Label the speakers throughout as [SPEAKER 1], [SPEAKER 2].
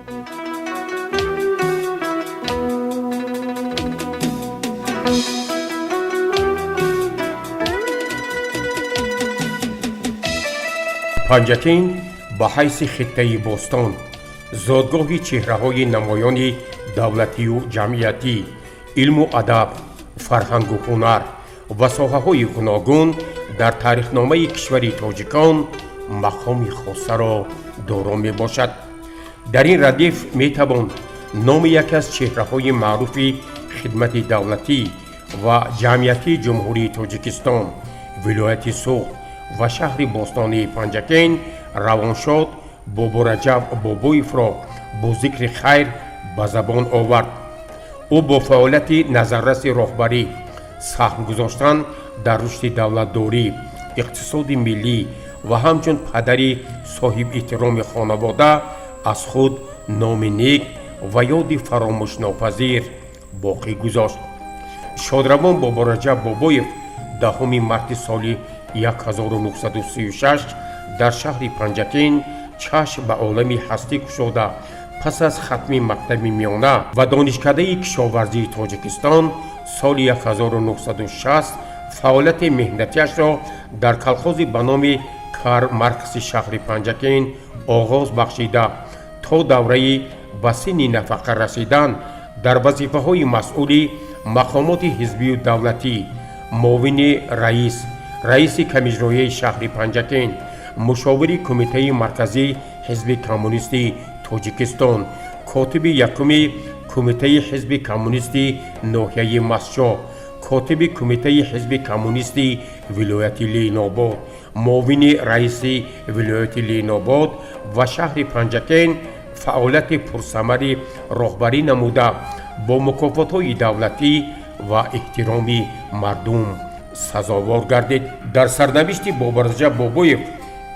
[SPEAKER 1] Панҷакент ба ҳайси хиттаи бостон, зодгоҳи чеҳраҳои намоёни давлатию ҷамъиятӣ, илму адаб, фарҳангу ҳунар ва соҳаҳои гуногун дар таърихномаи кишвари тоҷикон мақоми хосаро доро мебошад. Дар ин радиф метавон номи яке аз чеҳраҳои маъруфи хидмати давлатӣ ва ҷамъиятии Ҷумҳурии Тоҷикистон, вилояти Суғд ва шаҳри бостонии Панҷакент, равоншод Бобораҷаб Бобоевро бо зикри хайр ба забон овард. Ӯ бо фаъолияти назарраси роҳбарӣ, саҳм гузоштан дар рушди давлатдорӣ, иқтисоди миллӣ ва ҳамчун падари соҳибэҳтироми хонавода аз худ номи нек ва ёди фаромӯшнопазир боқӣ гузошт. Шодравон Бобораҷаб Бобоев 10 марти соли 1936 дар шаҳри Панҷакент чашм ба олами ҳастӣ кушода, пас аз хатми мактаби миёна ва Донишкадаи кишоварзии Тоҷикистон соли 1960 фаъолияти меҳнатиашро дар колхози ба номи Карл Маркси шаҳри Панҷакент оғоз бахшида, то давраи ба синни нафақа расидан дар вазифаҳои масъули мақомоти ҳизбию давлатӣ, муовини раис, раиси камиҷроияи шаҳри Панҷакент, мушовири Кумитаи марказии Ҳизби коммунисти Тоҷикистон, котиби якуми Кумитаи ҳизби коммунисти ноҳияи Мастчоҳ, котиби Кумитаи ҳизби коммунисти вилояти Ленинобод, муовини раиси вилояти Ленинобод ва шаҳри Панҷакент фаъолияти пурсамари роҳбарӣ намуда, бо мукофотҳои давлатӣ ва эҳтироми мардум сазовор гардид. Дар сарнавишти Бобораҷаб Бобоев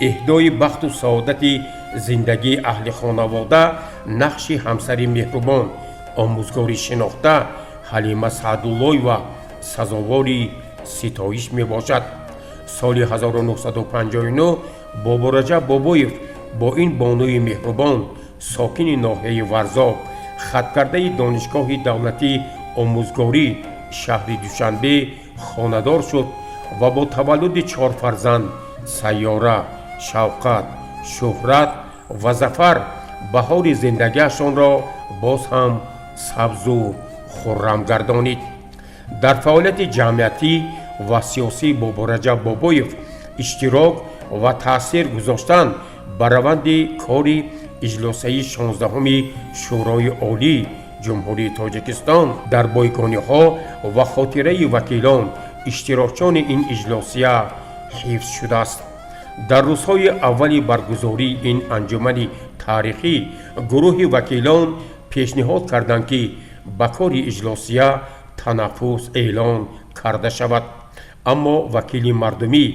[SPEAKER 1] эҳдои бахту саодати зиндагии аҳли хонавода нақши ҳамсари меҳрубон, омӯзгори шинохта Ҳалима Саъдуллоева сазовори ситоиш мебошад. Соли 1959 Бобораҷаб Бобоев бо ин бонуи меҳрубон, сокини ноҳияи Варзоб, хаткардаи Донишгоҳи давлатии омӯзгорӣ шаҳри Душанбе, хонадор шуд ва бо таваллуди чор фарзанд: Сайёра, Шавқат, Шӯҳрат ва Зафар баҳори зиндагиашонро боз ҳам сабзу хуррам гардонид. Дар фаъолияти ҷамъиятӣ ва сиёсии Бобораҷаб Бобоев иштирок ва таъсир гузоштан ба раванди кори иҷлосаи 16-уми Шӯрои Олии Ҷумҳурии Тоҷикистон дар бойгониҳо ва хотираи вакилон, иштирокчони ин иҷлосия ҳифз шудааст. Дар рӯзҳои аввали баргузории ин анҷумани таърихӣ гурӯҳи вакилон пешниҳод карданд, ки ба кори иҷлосия танаффус эълон карда шавад, аммо вакили мардумӣ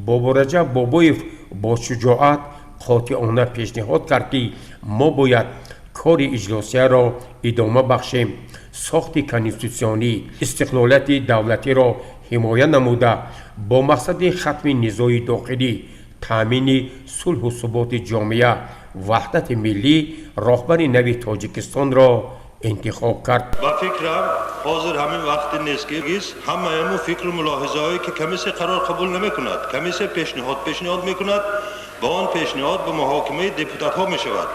[SPEAKER 1] Бобораҷаб Бобоев бо шуҷоат қотиона пешниҳод кард, ки мо бояд кори иҷлосияро идома бахшем, сохти конститутсионӣ, истиқлолияти давлатиро ҳимоя намуда, бо мақсади хатми низои дохилӣ, таъмини сулҳу суботи ҷомеа, ваҳдати миллӣ роҳбари нави Тоҷикистонро интихоб кард.
[SPEAKER 2] Ба фикрам, ҳозир ҳамин вақте нест, ки ҳамаи фикру мулоҳизаҳое ки комиссия қарор қабул намекунад, комиссия пешниҳод мекунад ва он пешниҳод ба муҳокимаи депутатҳо мешавад.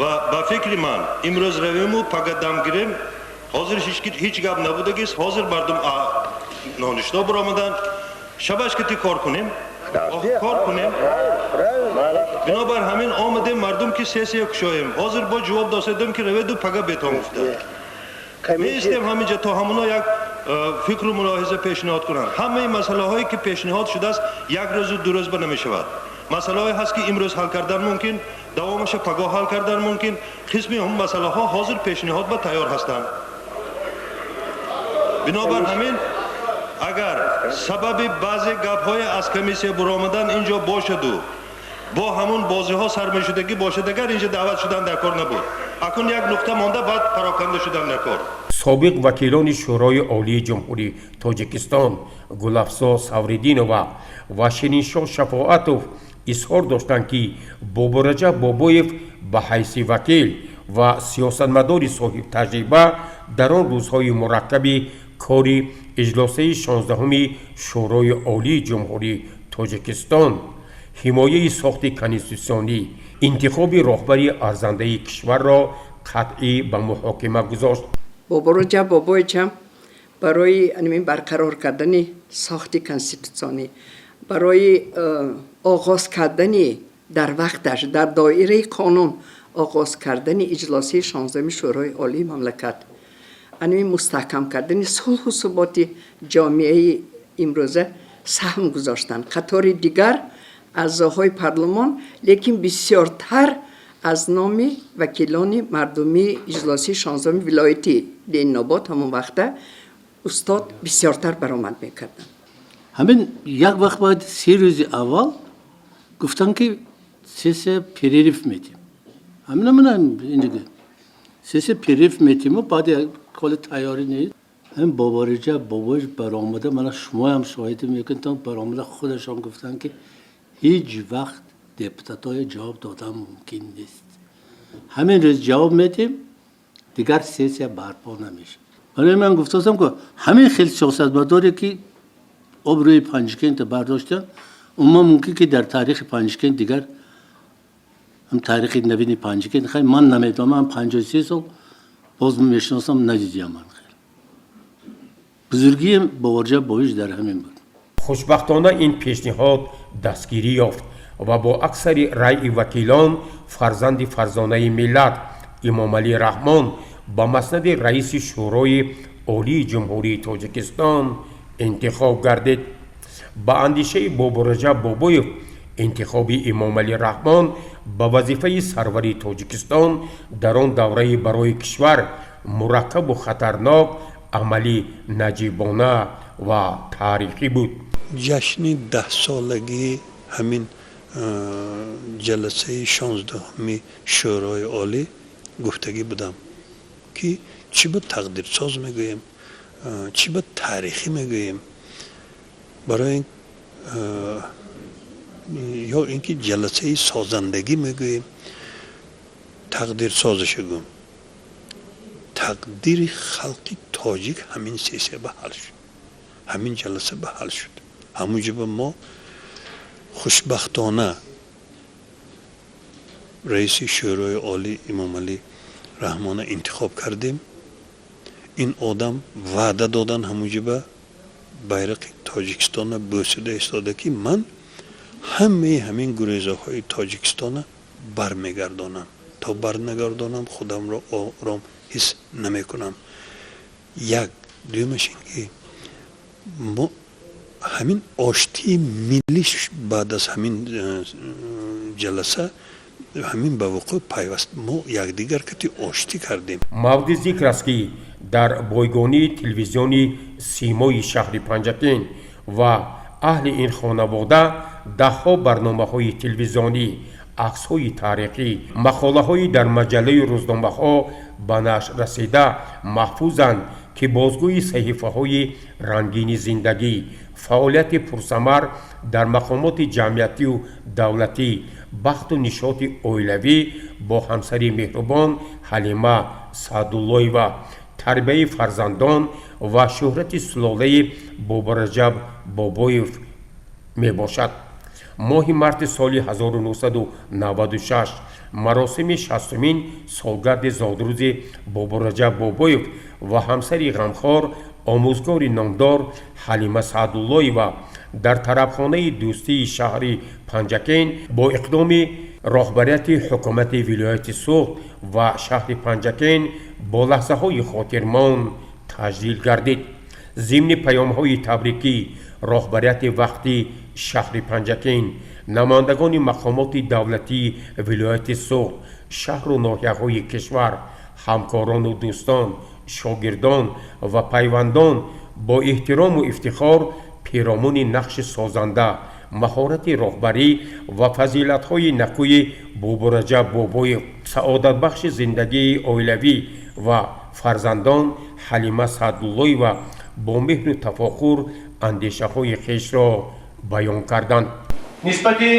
[SPEAKER 2] Ва ба фикри ман, имрӯз равему пага дам гирем, ҳозир ҳеҷ гап набудагист. Ҳозир мардум ноништо баромаданд, шабаш кати кор кунем, кор кунем. Бинобар ҳамин омадем, мардум, ки сессия кушоем. Ҳозир бо ҷавоб доседем, ки раведу пага бетон гуфта меистем ҳаминҷа, то ҳамоно як фикру мулоҳиза пешниҳод кунанд. Ҳамаи масъалаҳое ки пешниҳод шудааст, як рӯзу ду рӯз ба намешавад. Масъалаҳое ҳаст, ки имрӯз ҳал кардан мумкин, давомаша пагоҳ ҳал кардан мумкин. Қисми ҳам масъалаҳо ҳозир пешниҳод ба тайёр ҳастанд. Бинобар ҳамин, агар сабаби баъзе гапҳое аз комиссия буромадан инҷо бошаду бо ҳамун бозиҳо сар мешудагӣ бошад, агар инҷа даъват шудан дар кор набуд. Акун як нуқта монда, баъд пароканда шудан дар кор.
[SPEAKER 1] Собиқ вакилони Шӯрои Олии Ҷумҳурии Тоҷикистон Гулафзо Савриддинова ва Шириншоҳ Шафоатов изҳор доштанд, ки Бобораҷаб Бобоев ба ҳайси вакил Ва сиёсатмадори соҳибтаҷриба дар он рӯзҳои мураккаби кори иҷлосаи 16-уми Шӯрои Олии Ҷумҳурии Тоҷикистон, ҳимояи сохти конститутсионӣ, интихоби роҳбари арзандаи кишварро қатъӣ ба муҳокима гузошт.
[SPEAKER 3] Бобораҷаб Бобоевичам барои барқарор кардани сохти конститутсионӣ, барои оғоз кардани дар вақташ, дар доираи қонун оғоз кардани иҷлосияи 16-уми Шӯрои Олии мамлакат, анами мустаҳкам кардани сулҳу суботи ҷомеаи имрӯза саҳм гузоштанд. Қатори дигар аъзоҳои парлумон, лекин бисёртар аз номи вакилони мардумии иҷлосияи 16-уми вилояти Ленинобод ҳамон вақта устод бисёртар баромад мекарданд.
[SPEAKER 4] Ҳамин як вақт бояд 3 рӯзи аввал гуфтанд, ки сессия перерыв метим. Ҳамина мана инҷа сессия перерыв метиму баъд коли тайёрӣ нест. Ҳамин Бобораҷаб Бобоевич баромада, мана шумоям шоҳидӣ мекунед, баромада худашон гуфтанд, ки ҳеҷ вақт депутатҳое ҷавоб додан мумкин нест. Ҳамин рӯз ҷавоб медиҳем, дигар сессия барпо намешавад. Барои ман гуфтастам, ки ҳамин хел сиёсатмадоре, ки обрӯи Панҷкента бардоштанд, умуман мумкин ки дар таърихи Панҷкент дигар ҳам таърихи навини Панҷкент хай ман намедонам, ман 53 сол боз мешиносам, надидиям. Ман хел бузургии Бобораҷаб Бобоевич дар ҳамин буд.
[SPEAKER 1] Хушбахтона, ин пешниҳод дастгирӣ ёфт ва бо аксари раъи вакилон фарзанди фарзонаи миллат Эмомалӣ Раҳмон ба маснади раиси Шӯрои Олии Ҷумҳурии Тоҷикистон интихоб гардид. Ба андешаи Бобораҷаб Бобоев, интихоби Эмомалӣ Раҳмон ба вазифаи сарвари Тоҷикистон дар он давраи барои кишвар мураккабу хатарнок амали наҷибона ва таърихӣ буд.
[SPEAKER 5] Ҷашни 10-солагии ҳамин ҷаласаи 16-уми Шӯрои Олӣ гуфтагӣ будам, ки чӣ ба тақдирсоз мегӯем, чӣ ба таърихӣ мегӯем, барои ё ин ки ҷаласаи созандагӣ мегӯем, тақдирсозаша гӯм. Тақдири халқи тоҷик ҳамин сессия ба ҳал шуд, ҳамин ҷаласа ба ҳал шуд. Ҳамуҷоба мо хушбахтона раиси Шӯрои Олӣ Эмомалӣ Раҳмона интихоб кардем. Ин одам ваъда додан, ҳамуҷоба байрақи Тоҷикистона бӯсида истода, ки ман ҳамаи ҳамин гурезаҳои Тоҷикистона бармегардонам, то барнагардонам, худамро ором ҳис намекунам. Як дуюмаш ин ки мо ҳамин оштии миллӣ баъд аз ҳамин ҷаласа ҳамин ба вуқӯъ пайваст, мо якдигар кати оштӣ кардем.
[SPEAKER 1] Мавриди зикр аст, ки дар бойгонии телевизиони Симои шаҳри Панҷакент ва аҳли ин хонавода даҳҳо барномаҳои телевизионӣ, аксҳои таърихӣ, мақолаҳои дар маҷаллаю рӯзномаҳо ба нашр расида маҳфузанд, ки бозгӯи саҳифаҳои рангини зиндагӣ, фаъолияти пурсамар дар мақомоти ҷамъиятию давлатӣ, бахту нишоти оилавӣ бо ҳамсари меҳрубон Ҳалима Саъдуллоева, тарбияи фарзандон ва шӯҳрати сулолаи Бобораҷаб Бобоев мебошад. Моҳи марти соли 1996 маросими 60-умин солгарди зодрӯзи Бобораҷаб Бобоев ва ҳамсари ғамхор, омӯзгори номдор Ҳалима Саъдуллоева дар тарабхонаи Дӯстии шаҳри Панҷакент бо иқдоми роҳбарияти ҳукумати вилояти Суғд ва шаҳри Панҷакент бо лаҳзаҳои хотирмон таҷлил гардид. Зимни паёмҳои табрикӣ роҳбарияти вақти шаҳри Панҷакент, намояндагони мақомоти давлатии вилояти Суғд, шаҳру ноҳияҳои кишвар, ҳамкорону дӯстон, шогирдон ва пайвандон бо эҳтирому ифтихор пиромуни нақши созанда, маҳорати роҳбарӣ ва фазилатҳои накӯи Бобораҷаб Бобоев, саодатбахши зиндагии оилавӣ ва фарзандон Ҳалима Саъдуллоева бо меҳру тафохур андешаҳои хешро баён карданд.
[SPEAKER 6] Нисбати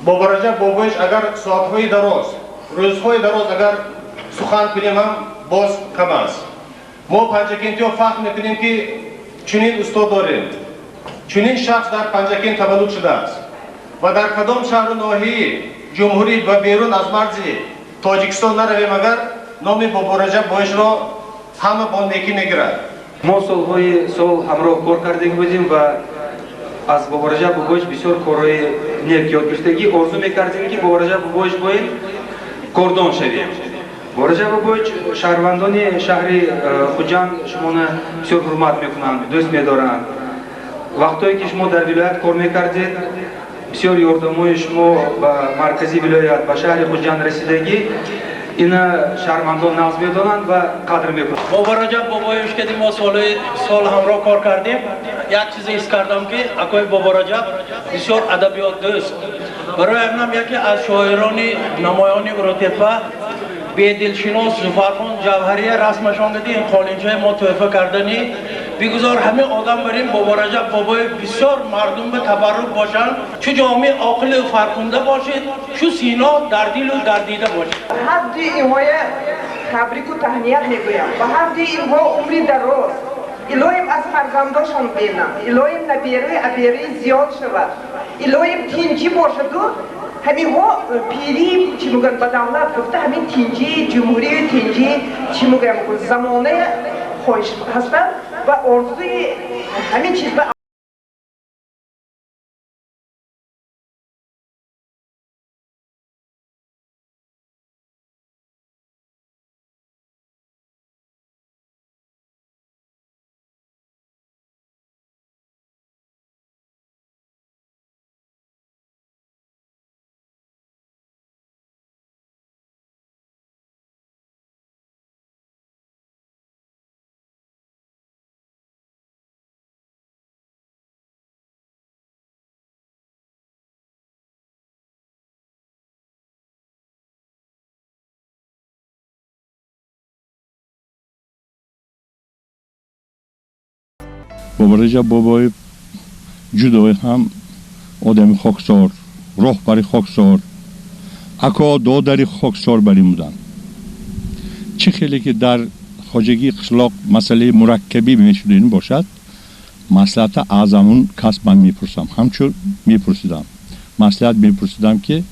[SPEAKER 6] Бобораҷаб Бобоевич агар соатҳои дароз Рӯзҳои дароз агар сухан кунем ҳам боз кам аст. Мо панҷакентиҳо фахр мекунем, ки чунин устод дорем, чунин шахс дар Панҷакент таваллуд шудааст ва дар кадом шаҳру ноҳияи ҷумҳурӣ ва берун аз марзи Тоҷикистон наравем, агар номи Бобораҷаб Бобоевичро ҳама бо некӣ мегирад.
[SPEAKER 7] Мо солҳои сол ҳамроҳ кор кардем будем ва аз Бобораҷаб Бобоевич бисёр корҳои нек ёд гирифтагӣ. Орзу мекардем, ки Бобораҷаб Бобоевич бо ин кордон шавем. Бобораҷаб Бобоевич, шаҳрвандони шаҳри Хуҷанд шумоно бисёр ҳурмат мекунанд, дӯст медоранд. Вақтое ки шумо дар вилоят кор мекардед, бисёр ёрдамҳои шумо ба маркази вилоят, ба шаҳри Хуҷанд расидагӣ. Ина шаҳрвандон нағз медонанд ва қадр мекунанд.
[SPEAKER 8] Бобораҷаб Бобоевич ки мо солҳои сол ҳамроҳ кор кардем, як чизе ҳис кардам, ки акои Бобораҷаб бисёр адабиётдӯст. Барои ҳаминам яке аз шоирони намоёни Уротепа, бедилшинос Зуфархон Ҷавҳария расмашон диди, ин қолинчаи мо тӯҳфа кардани. Бигузор ҳамин одам барин Бобораҷаб Бобоев бисёр мардум ба табаррук бошанд. Чу ҷомеи оқилу фархунда бошед, чу Сино дар дилу дар дида бошед.
[SPEAKER 9] Ҳарди инҳоя табрику таҳният мегӯям. Ба ҳарди инҳо умри дароз, илоҳим аз фарзандошон бинам, илоҳим набераи абераи зиёд шавад, илоҳим тинҷӣ бошаду ҳаминҳо пирӣ чӣ мегӯянд, ба давлат гуфта, ҳамин тинҷии ҷумҳурию тинҷии чӣ мегӯям, замонаи хоҳиш ҳастанд ва орзуи ҳамин чиз ба
[SPEAKER 5] Бобораҷаб Бобоев ҷудои ҳам одами хоксор, роҳбари хоксор, ако додари хоксор бар ин буданд. Чӣ хеле ки дар хоҷагии қишлоқ масъалаи мураккабӣ мешудин бошад, маслиҳата аз ҳамун кас ман мепурсам, ҳамчун мепурсидам, маслиҳат мепурсидам, ки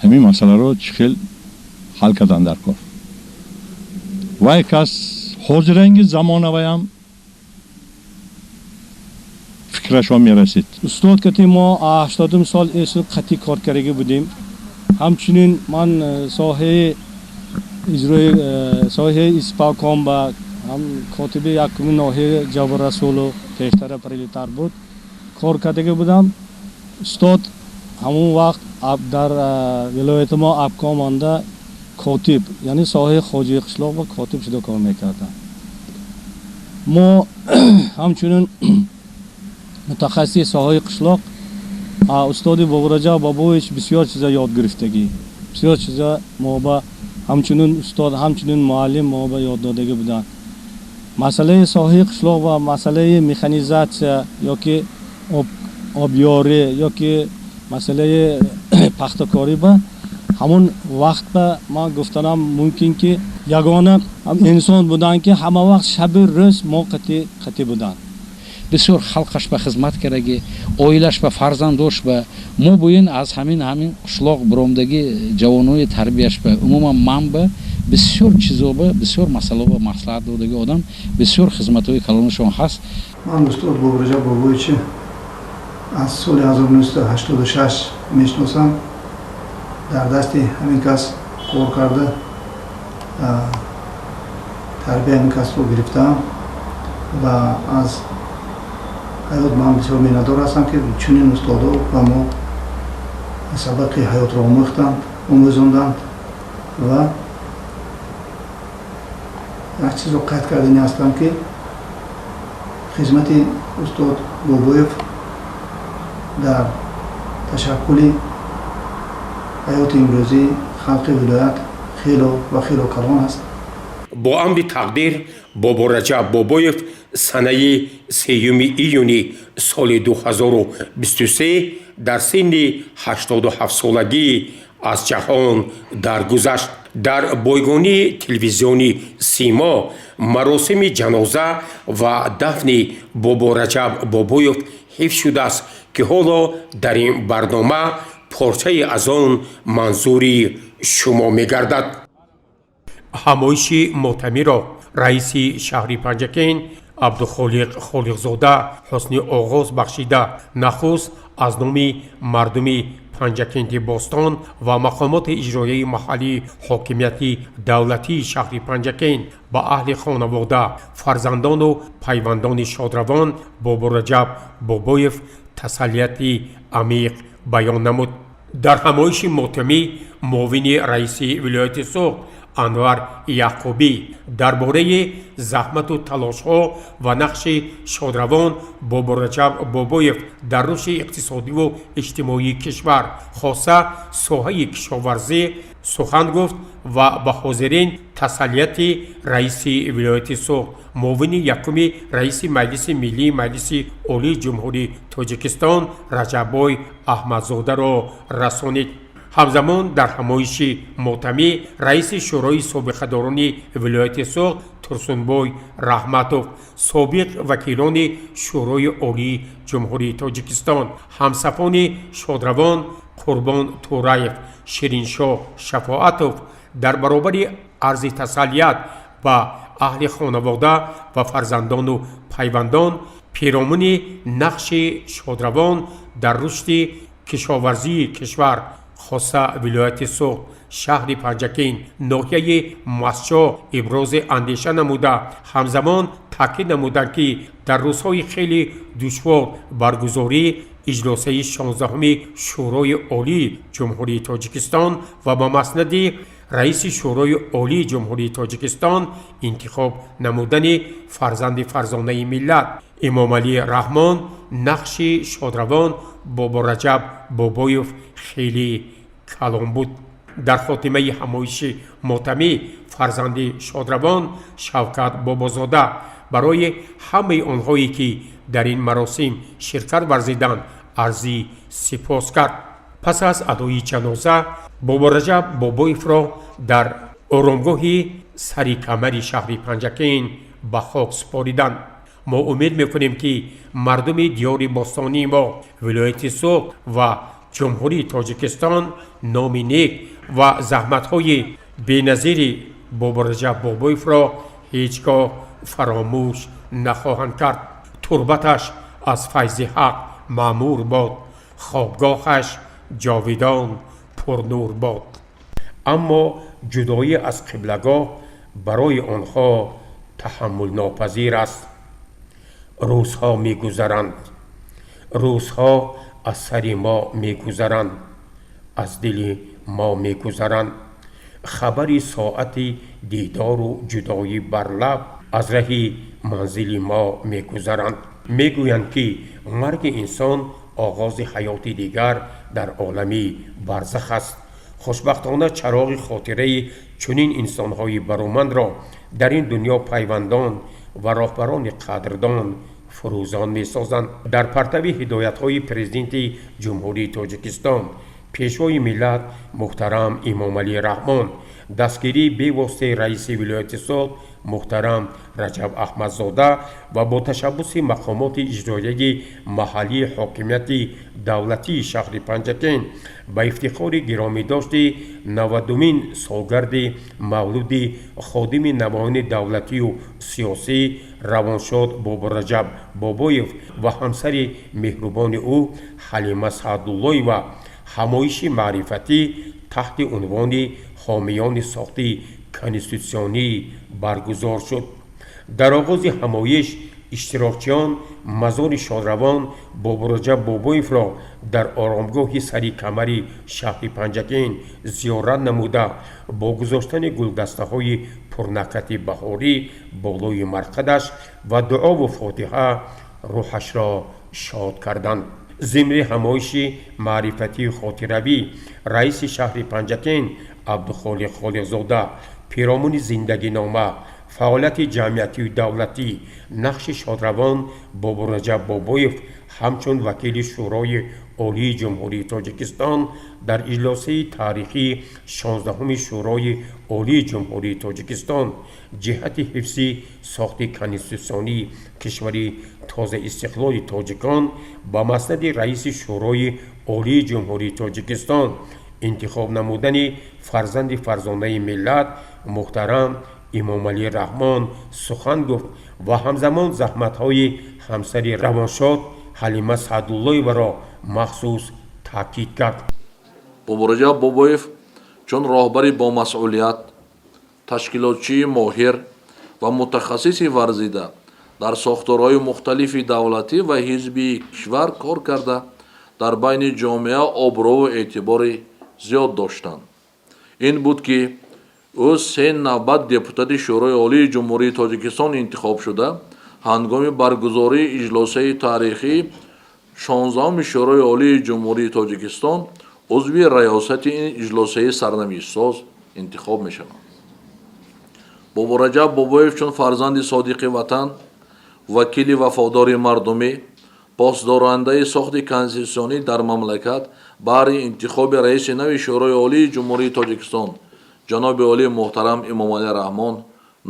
[SPEAKER 5] ҳамин масъаларо чӣ хел ҳал кардан дар кор. Вай кас ҳозиранги замонаваям фикрашон мерасид.
[SPEAKER 10] Устод кати мо 80 сол эсу қатъи коркарагӣ будем. Ҳамчунин ман соҳаи иҷрои, соҳаи исполком ба ҳам котиби якуми ноҳияи Ҷаббор Расулов, пештара Пролетар буд, кор кардагӣ будам. Устод ҳамон вақт дар вилояти мо обком онда котиб, яъне соҳаи хоҷаи қишлоқ ва котиб шуда кор мекардам. Мо ҳамчунин мутахассиси соҳаи қишлоқ устоди Бобораҷаб Бобоевич бисёр чиза ёд гирифтагӣ, бисёр чиза мо ба ҳамчунин устод, ҳамчунин муаллим мо ба ёд додагӣ буданд. Масъалаи соҳаи қишлоқ ва масъалаи механизатсия ёки обёрӣ ёки масъалаи пахтакорӣ ба ҳамон вақт ба ман гуфтанам мумкин, ки ягона инсон буданд, ки ҳама вақт шаби рӯз мо қатъи буданд.
[SPEAKER 11] Бисёр халқаш ба хизмат кардагӣ, оилаш ба, фарзандош ба. Мо буин аз ҳамин қишлоқ биромдагӣ ҷавонои тарбияш ба, умуман ман ба бисёр чизо ба, бисёр масъало ба маслиҳат додагӣ одам, бисёр хизматҳои калонашон ҳаст.
[SPEAKER 12] Ман устод Бобораҷаб Бобоевичи аз соли 1986 мешиносам. Дар дасти ҳамин кас кор карда, тарбияи ҳамин касро гирифтаам ва аз ҳаёт ман бисёр миннатдор ҳастам, ки чунин устодо ба мо сабақи ҳаётро омӯхтанд, омӯзонданд. Ва як чизро қайд кардани ҳастам, ки хизмати устод Бобоев дар ташаккули ҳаёти имрӯзии халқи вилоят хело ва хело калон аст.
[SPEAKER 1] Бо амри тақдир Бобораҷаб Бобоев санаи 3 июни соли 2023 дар синни 87 солагӣ Аз ҷаҳон даргузашт. Дар бойгонии телевизиони Симо маросими ҷаноза ва дафни Бобораҷаб Бобоев ҳифз шудааст, ки ҳоло дар ин барнома порчае аз он манзури шумо мегардад. Ҳамоиши мотамиро раиси шаҳри Панҷакент Абдухолиқ Холиқзода ҳусни оғоз бахшида, нахуст аз номи мардуми Панҷакенти бостон ва мақомоти иҷроияи маҳаллии ҳокимияти давлатии шаҳри Панҷакент ба аҳли хонавода, фарзандону пайвандони шодравон Бобораҷаб Бобоев тасаллияти амиқ баён намуд. Дар ҳамоиши мотамӣ муовини раиси вилояти Суғд Анвар Яъқубӣ дар бораи заҳмату талошҳо ва нақши шодравон Бобораҷаб Бобоев дар рушди иқтисодиву иҷтимоии кишвар, хоса соҳаи кишоварзӣ, сухан гуфт ва ба ҳозирин тасаллияти раиси вилояти Суғд, муовини якуми раиси Маҷлиси Миллии Маҷлиси Олии Ҷумҳурии Тоҷикистон Раҷаббой Аҳмадзодаро расонид. Ҳамзамон дар ҳамоиши мотамӣ раиси Шӯрои собиқадорони вилояти Суғд Турсунбой Раҳматов, собиқ вакилони Шӯрои Олии Ҷумҳурии Тоҷикистон, ҳамсафони шодравон Қурбон Тӯраев, Шириншоҳ Шафоатов дар баробари арзи тасаллият ба аҳли хонавода ва фарзандону пайвандон, пиромуни нақши шодравон дар рушди кишоварзии кишвар, хоса вилояти Суғд, шаҳри Панҷакент, ноҳияи Мастчоҳ ибрози андеша намуда, ҳамзамон таъкид намуданд, ки дар рӯзҳои хеле душвор баргузории иҷлосаи 16-уми Шӯрои Олии Ҷумҳурии Тоҷикистон ва ба маснади раиси Шӯрои Олии Ҷумҳурии Тоҷикистон интихоб намудани фарзанди фарзонаи миллат Эмомалӣ Раҳмон нақши шодравон Бобораҷаб Бобоев хеле калон буд. Дар хотимаи ҳамоиши мотамӣ фарзанди шодравон Шавкат Бобозода барои ҳамаи онҳое, ки дар ин маросим ширкат варзиданд, арзи сипос кард. Пас аз адои ҷаноза Бобораҷаб Бобоевро дар оромгоҳи сари камари шаҳри Панҷакент ба хок супориданд. Мо умед мекунем, ки мардуми диёри бостонии мо, вилояти Суғд ва Ҷумҳурии Тоҷикистон номи нек ва заҳматҳои беназири Бобораҷаб Бобоевро ҳеҷ гоҳ фаромӯш нахоҳанд кард. Турбаташ аз файзи Ҳақ маъмур бод, хобгоҳаш ҷовидон пурнур бод. Аммо ҷудоӣ аз қиблагоҳ барои онҳо таҳаммулнопазир аст. Рӯзҳо мегузаранд, рӯзҳо аз сари мо мегузаранд, аз дили мо мегузаранд. Хабари соати дидору ҷудоӣ бар лаб аз раҳи манзили мо мегузаранд. Мегӯянд, ки марги инсон оғози ҳаёти дигар дар олами барзах аст. Хушбахтона, чароғи хотираи чунин инсонҳои баромандро дар ин дунё пайвандон ва роҳбарони қадрдон фурӯзон месозанд. Дар партави ҳидоятҳои Президенти Ҷумҳурии Тоҷикистон, Пешвои миллат муҳтарам Эмомалӣ Раҳмон, дастгирии бевоситаи раиси вилояти Суғд муҳтарам Раҷаб Аҳмадзода ва бо ташаббуси мақомоти иҷроияи маҳаллии ҳокимияти давлатии шаҳри Панҷакент ба ифтихори гиромидошти 90-умин солгарди мавлуди ходими намоёни давлатию сиёсӣ равоншод Бобораҷаб Бобоев ва ҳамсари меҳрубони ӯ Ҳалима Саъдуллоева ҳамоиши маърифатӣ таҳти унвони «Ҳомиёни сохти конститутсионӣ» баргузор шуд. Дар оғози ҳамоиш иштирокчиён мазори шодравон Бобораҷаб Бобоевро дар оромгоҳи сари камари шаҳри Панҷакент зиёрат намуда, бо гузоштани гулдастаҳои пурнакҳати баҳорӣ болои марқадаш ва дуову фотиҳа рӯҳашро шод карданд. Зимни ҳамоиши маърифатию хотиравӣ раиси шаҳри Панҷакент Абдухолиқ Холиқзода пиромуни зиндагинома, Фаъолияти ҷамъиятию давлатӣ, нақши шодравон Бобураҷаб Бобоев ҳамчун вакили Шӯрои Олии Ҷумҳурии Тоҷикистон дар иҷлосияи таърихии 16-уми Шӯрои Олии Ҷумҳурии Тоҷикистон ҷиҳати ҳифзи сохти конститутсионии кишвари тозаистиқлоли тоҷикон ба маснади раиси Шӯрои Олии Ҷумҳурии Тоҷикистон интихоб намудани фарзанди фарзонаи миллат муҳтарам Эмомалӣ Раҳмон сухан гуфт ва ҳамзамон заҳматҳои ҳамсари равоншод Ҳалима Саъдуллоеваро махсус таъкид кард.
[SPEAKER 13] Бобораҷаб Бобоев чун роҳбари бомасъулият, ташкилотчии моҳир ва мутахассиси варзида дар сохторҳои мухталифи давлатӣ ва ҳизбии кишвар кор карда, дар байни ҷомеа обрӯву эътибори зиёд доштанд. Ин буд, ки ӯ се навбат депутати Шӯрои Олии Ҷумҳурии Тоҷикистон интихоб шуда, ҳангоми баргузории иҷлосияи таърихии 16-уми Шӯрои Олии Ҷумҳурии Тоҷикистон узви раёсати ин иҷлосияи сарнавиштсоз интихоб мешаванд. Бобораҷаб Бобоев чун фарзанди содиқи ватан, вакили вафодори мардумӣ, посдорандаи сохти конститутсионӣ дар мамлакат баҳри интихоби раиси нави Шӯрои Олии Ҷумҳурии Тоҷикистон ҷаноби олии муҳтарам Эмомалӣ Раҳмон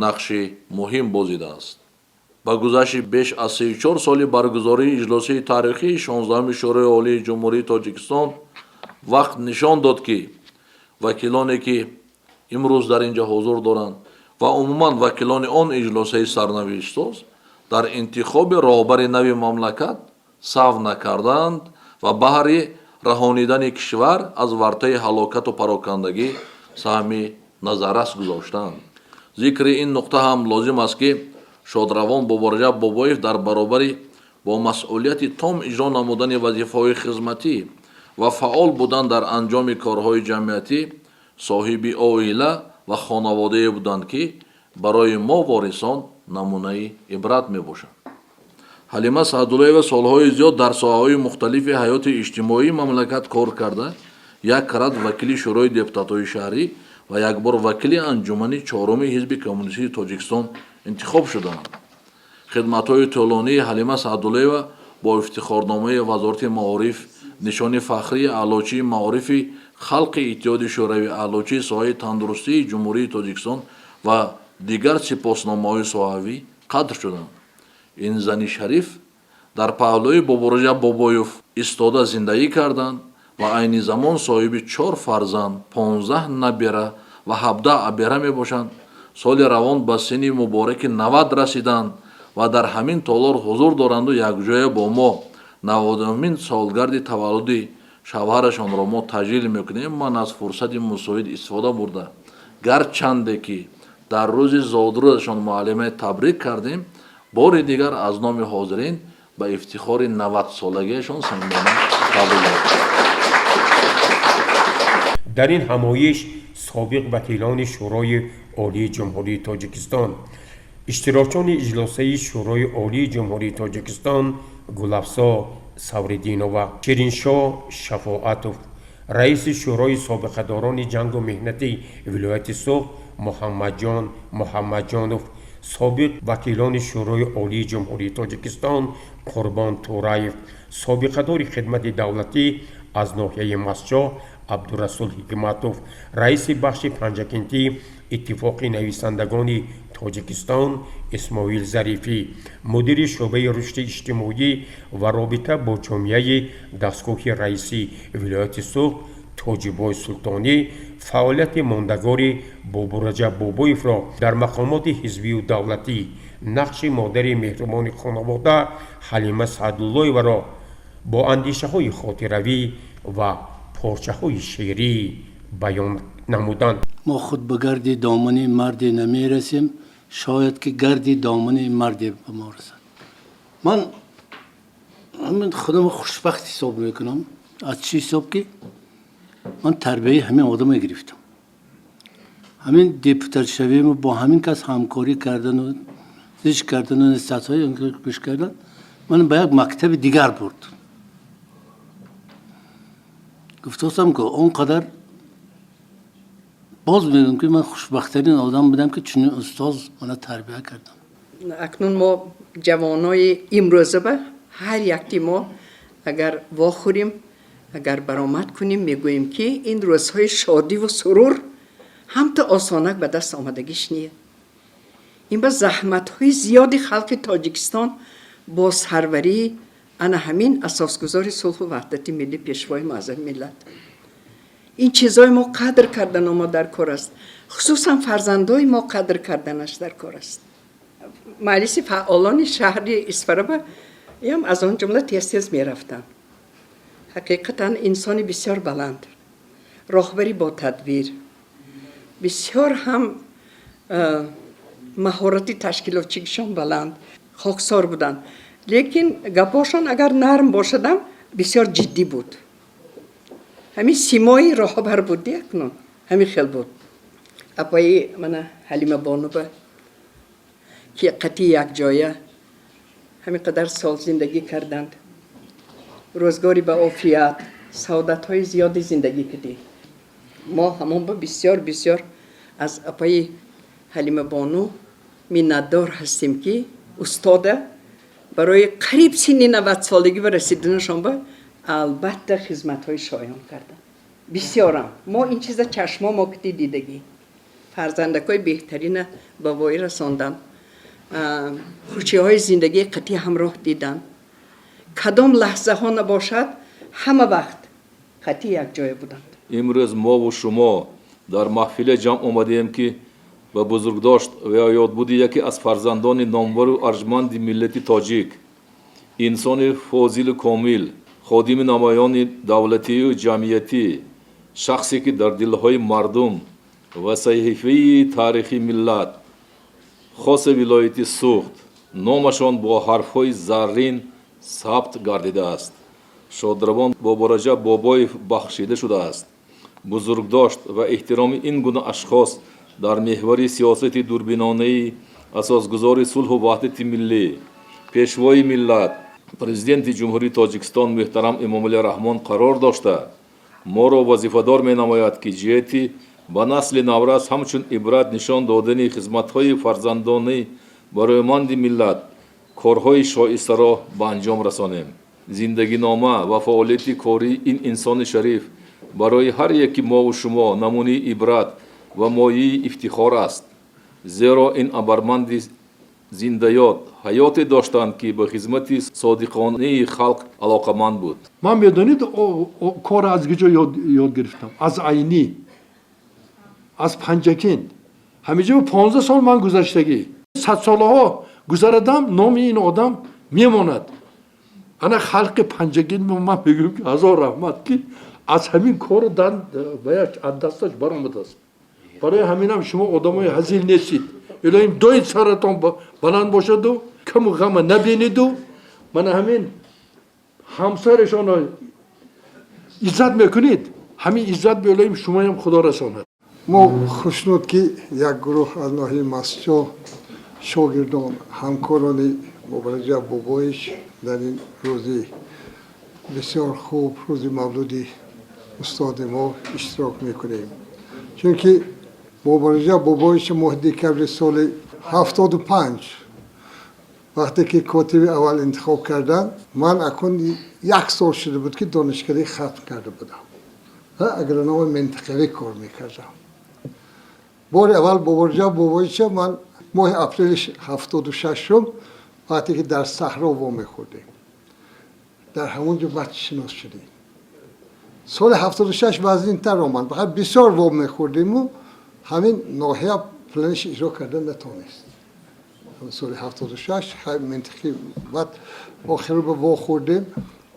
[SPEAKER 13] нақши муҳим бозидааст. Ба гузашти беш аз 34 соли баргузории иҷлосияи таърихии 16-уми Шӯрои Олии Ҷумҳурии Тоҷикистон вақт нишон дод, ки вакилоне, ки имрӯз дар ин ҷо ҳузур доранд ва умуман вакилони он иҷлосияи сарнавиштсоз дар интихоби роҳбари нави мамлакат саҳв накарданд ва баҳри раҳонидани кишвар аз вартаи ҳалокату парокандагӣ саҳми назаррас гузоштанд. Зикри ин нуқта ҳам лозим аст, ки шодравон Бобораҷаб Бобоев дар баробари бо масъулияти том иҷро намудани вазифаҳои хизматӣ ва фаъол будан дар анҷоми корҳои ҷамъиятӣ, соҳиби оила ва хонаводае буданд, ки барои мо ворисон намунаи ибрат мебошанд. Ҳалима Саъдуллоева солҳои зиёд дар соҳаҳои мухталифи ҳаёти иҷтимоии мамлакат кор карда, як карат вакили Шӯрои депутатҳои шаҳрӣ ва якбор вакили анҷумани чоруми Ҳизби коммунистии Тоҷикистон интихоб шуданд. Хидматҳои тӯлонии Ҳалима Саъдуллоева бо ифтихорномаи Вазорати маориф, нишони фахрии аълочии маорифи халқи Иттиҳоди Шӯравӣ, аълочии соҳаи тандурустии Ҷумҳурии Тоҷикистон ва дигар сипосномаҳои соҳавӣ қадр шуданд. Ин зани шариф дар паҳлӯи Бобораҷаб Бобоев истода зиндагӣ карданд ва айни замон соҳиби чор фарзанд, 15 набера ва 17 абера мебошанд. Соли равон ба синни мубораки 90 расиданд ва дар ҳамин толор ҳузур доранду якҷоя бо мо 90-умин солгарди таваллуди шавҳарашонро мо таҷлил мекунем. Ман аз фурсати мусоид истифода бурда, гарчанде ки дар рӯзи зодрӯзашон муаллима табрик кардем, бори дигар аз номи ҳозирин ба ифтихори 90-солагиашон самимона табрик мекунам.
[SPEAKER 1] Дар ин ҳамоиш собиқ вакилони Шӯрои Олии Ҷумҳурии Тоҷикистон, иштирокчони иҷлосаи Шӯрои Олии Ҷумҳурии Тоҷикистон Гулафзо Савриддинова, Шириншоҳ Шафоатов, раиси Шӯрои собиқадорони ҷангу меҳнати вилояти Суғд Муҳаммадҷон Муҳаммадҷонов, собиқ вакилони Шӯрои Олии Ҷумҳурии Тоҷикистон Қурбон Тӯраев, собиқадори хидмати давлатӣ аз ноҳияи Мастчоҳ Абдурасул Ҳикматов, раиси бахши Панҷакентӣ Иттифоқи нависандагони Тоҷикистон Исмоил Зарифӣ, мудири шӯъбаи рушди иҷтимоӣ ва робита бо ҷомеаи дастгоҳи раиси вилояти Суғд Тоҷибой Султонӣ фаъолияти мондагори Бобураҷаб Бобоевро дар мақомоти ҳизбию давлатӣ, нақши модари меҳрубони хонавода Ҳалима Саъдуллоеваро бо андешаҳои хотиравӣ ва порчаҳои шеърӣ баён намуданд.
[SPEAKER 4] Мо худ ба гарди домани марде намерасем, шояд ки гарди домани марде ба мо расад. Ман ҳамин худам хушбахт ҳисоб мекунам. Аз чӣ ҳисоб? Ки ман тарбияи ҳамин одаме гирифтам. Ҳамин депутатшавимо бо ҳамин кас ҳамкорӣ кардану зич кардану насиҳатҳои гӯш кардан ман ба як мактаби дигар бурд. Гуфтостам, ки он қадар Боз мегӯям, ки ман хушбахттарин одам будам, ки чунин устоз мана тарбия кардам.
[SPEAKER 3] Акнун мо ҷавонои имрӯза ба ҳар якти мо агар вохӯрем, агар баромад кунем, мегӯем, ки ин рӯзҳои шодиву сурур ҳамто осонак ба даст омадагиш не. Ин ба заҳматҳои зиёди халқи Тоҷикистон бо сарварии ана ҳамин асосгузори сулҳу ваҳдати миллӣ, Пешвои муаззами миллат. Ин чизҳои мо қадр кардан мо дар кор аст, хусусан фарзандои мо қадр карданаш дар кор аст. Маҷлиси фаъолони шаҳри Исфараба ям аз он ҷумла тез тез мерафтам. Ҳақиқатан, инсони бисёр баланд, роҳбари ботадбир, бисёр ҳам маҳорати ташкилотчигишон баланд, хоксор буданд, лекин гапошон агар нарм бошадам, бисёр ҷиддӣ буд. Ҳамин симои роҳбар буд, акнун ҳамин хел буд. Апаи мана Ҳалима бонуба, ки қатъи якҷоя ҳамин қадар сол зиндагӣ карданд, рӯзгори ба офият, саодатҳои зиёди зиндагӣ кардӣ. Мо ҳамон ба бисёр бисёр аз апаи Ҳалимабону миннатдор ҳастем, ки устода барои қариб синни 90-солагӣ ба расиданашон ба албатта хизматҳои шоён карданд. Бисёрам мо ин чиза чашмо мо кити дидагӣ. Фарзандакҳои беҳтарина ба воя расонданд, хушиҳои зиндагии қатъӣ ҳамроҳ диданд. Кадом лаҳзаҳо набошад, ҳама вақт қатъӣ якҷоя буданд.
[SPEAKER 13] Имрӯз мову шумо дар маҳфиле ҷамъ омадем, ки ба бузургдошт ва ёдбуди яке аз фарзандони номвару арҷманди миллати тоҷик, инсони фозилу комил, ходими намоёни давлатию ҷамъиятӣ, шахсе ки дар дилҳои мардум ва саҳифаи таърихи миллат, хоса вилояти Суғд, номашон бо ҳарфҳои заррин сабт гардидааст, шодравон Бобораҷаб Бобоев бахшида шудааст. Бузургдошт ва эҳтироми ин гуна ашхос дар меҳвари сиёсати дурбинонаи асосгузори сулҳу ваҳдати миллӣ, Пешвои миллат, Президенти Ҷумҳурии Тоҷикистон муҳтарам Эмомалӣ Раҳмон қарор дошта, моро вазифадор менамояд, ки ҷиҳати ба насли наврас ҳамчун ибрат нишон додани хизматҳои фарзандони барояманди миллат корҳои шоистаро ба анҷом расонем. Зиндагинома ва фаъолияти кории ин инсони шариф барои ҳар яки мову шумо намунаи ибрат ва мояи ифтихор аст, зеро ин абарманди зиндаёд ҳаёте доштанд, ки ба хизмати содиқонаи халқ алоқаманд буд.
[SPEAKER 14] Ман, медонед, корро аз куҷо ёд гирифтам? Аз Айнӣ, аз Панҷакент. Ҳамиҷо 15 сол ман гузаштагӣ, садсолаҳо гузарадам, номи ин одам мемонад. Ана халқи Панҷакент, ман мегӯям, ки ҳазор раҳмат, ки аз ҳамин кору аз дасташ баромадааст. Барои ҳаминам шумо одамои ҳазил нестед. Илоҳим доим саратон баланд бошаду каму ғама набиниду. Мана ҳамин ҳамсарашонро иззат мекунед, ҳамин иззат ба илоҳим шумоям Худо расонад.
[SPEAKER 15] Мо хушнуд, ки як гурӯҳ аз ноҳияи Мастчоҳ, шогирдон, ҳамкорони Бобораҷаб Бобоевич, дар ин рӯзи бисёр хуб, рӯзи мавлуди устоди мо, иштирок мекунем, чунки Бобораҷаб Бобоевич моҳи декабри соли 75, вақте ки котиби аввал интихоб карданд, ман акун як сол шуда буд, ки донишкадаи хатм карда будам, агрономи минтақавӣ кор мекардам. Бори аввал Бобораҷаб Бобоевича ман моҳи апрели 76-ум, вақте ки дар саҳро вомехӯрдем, дар ҳамон ҷо баъд шинос шудем. Соли 76 вазнинтар омад, фақат бисёр вомехӯрдему ҳамин ноҳия планиш иҷро карда натонист. Соли 76 минтақи баъд охиро ба вохӯрдем.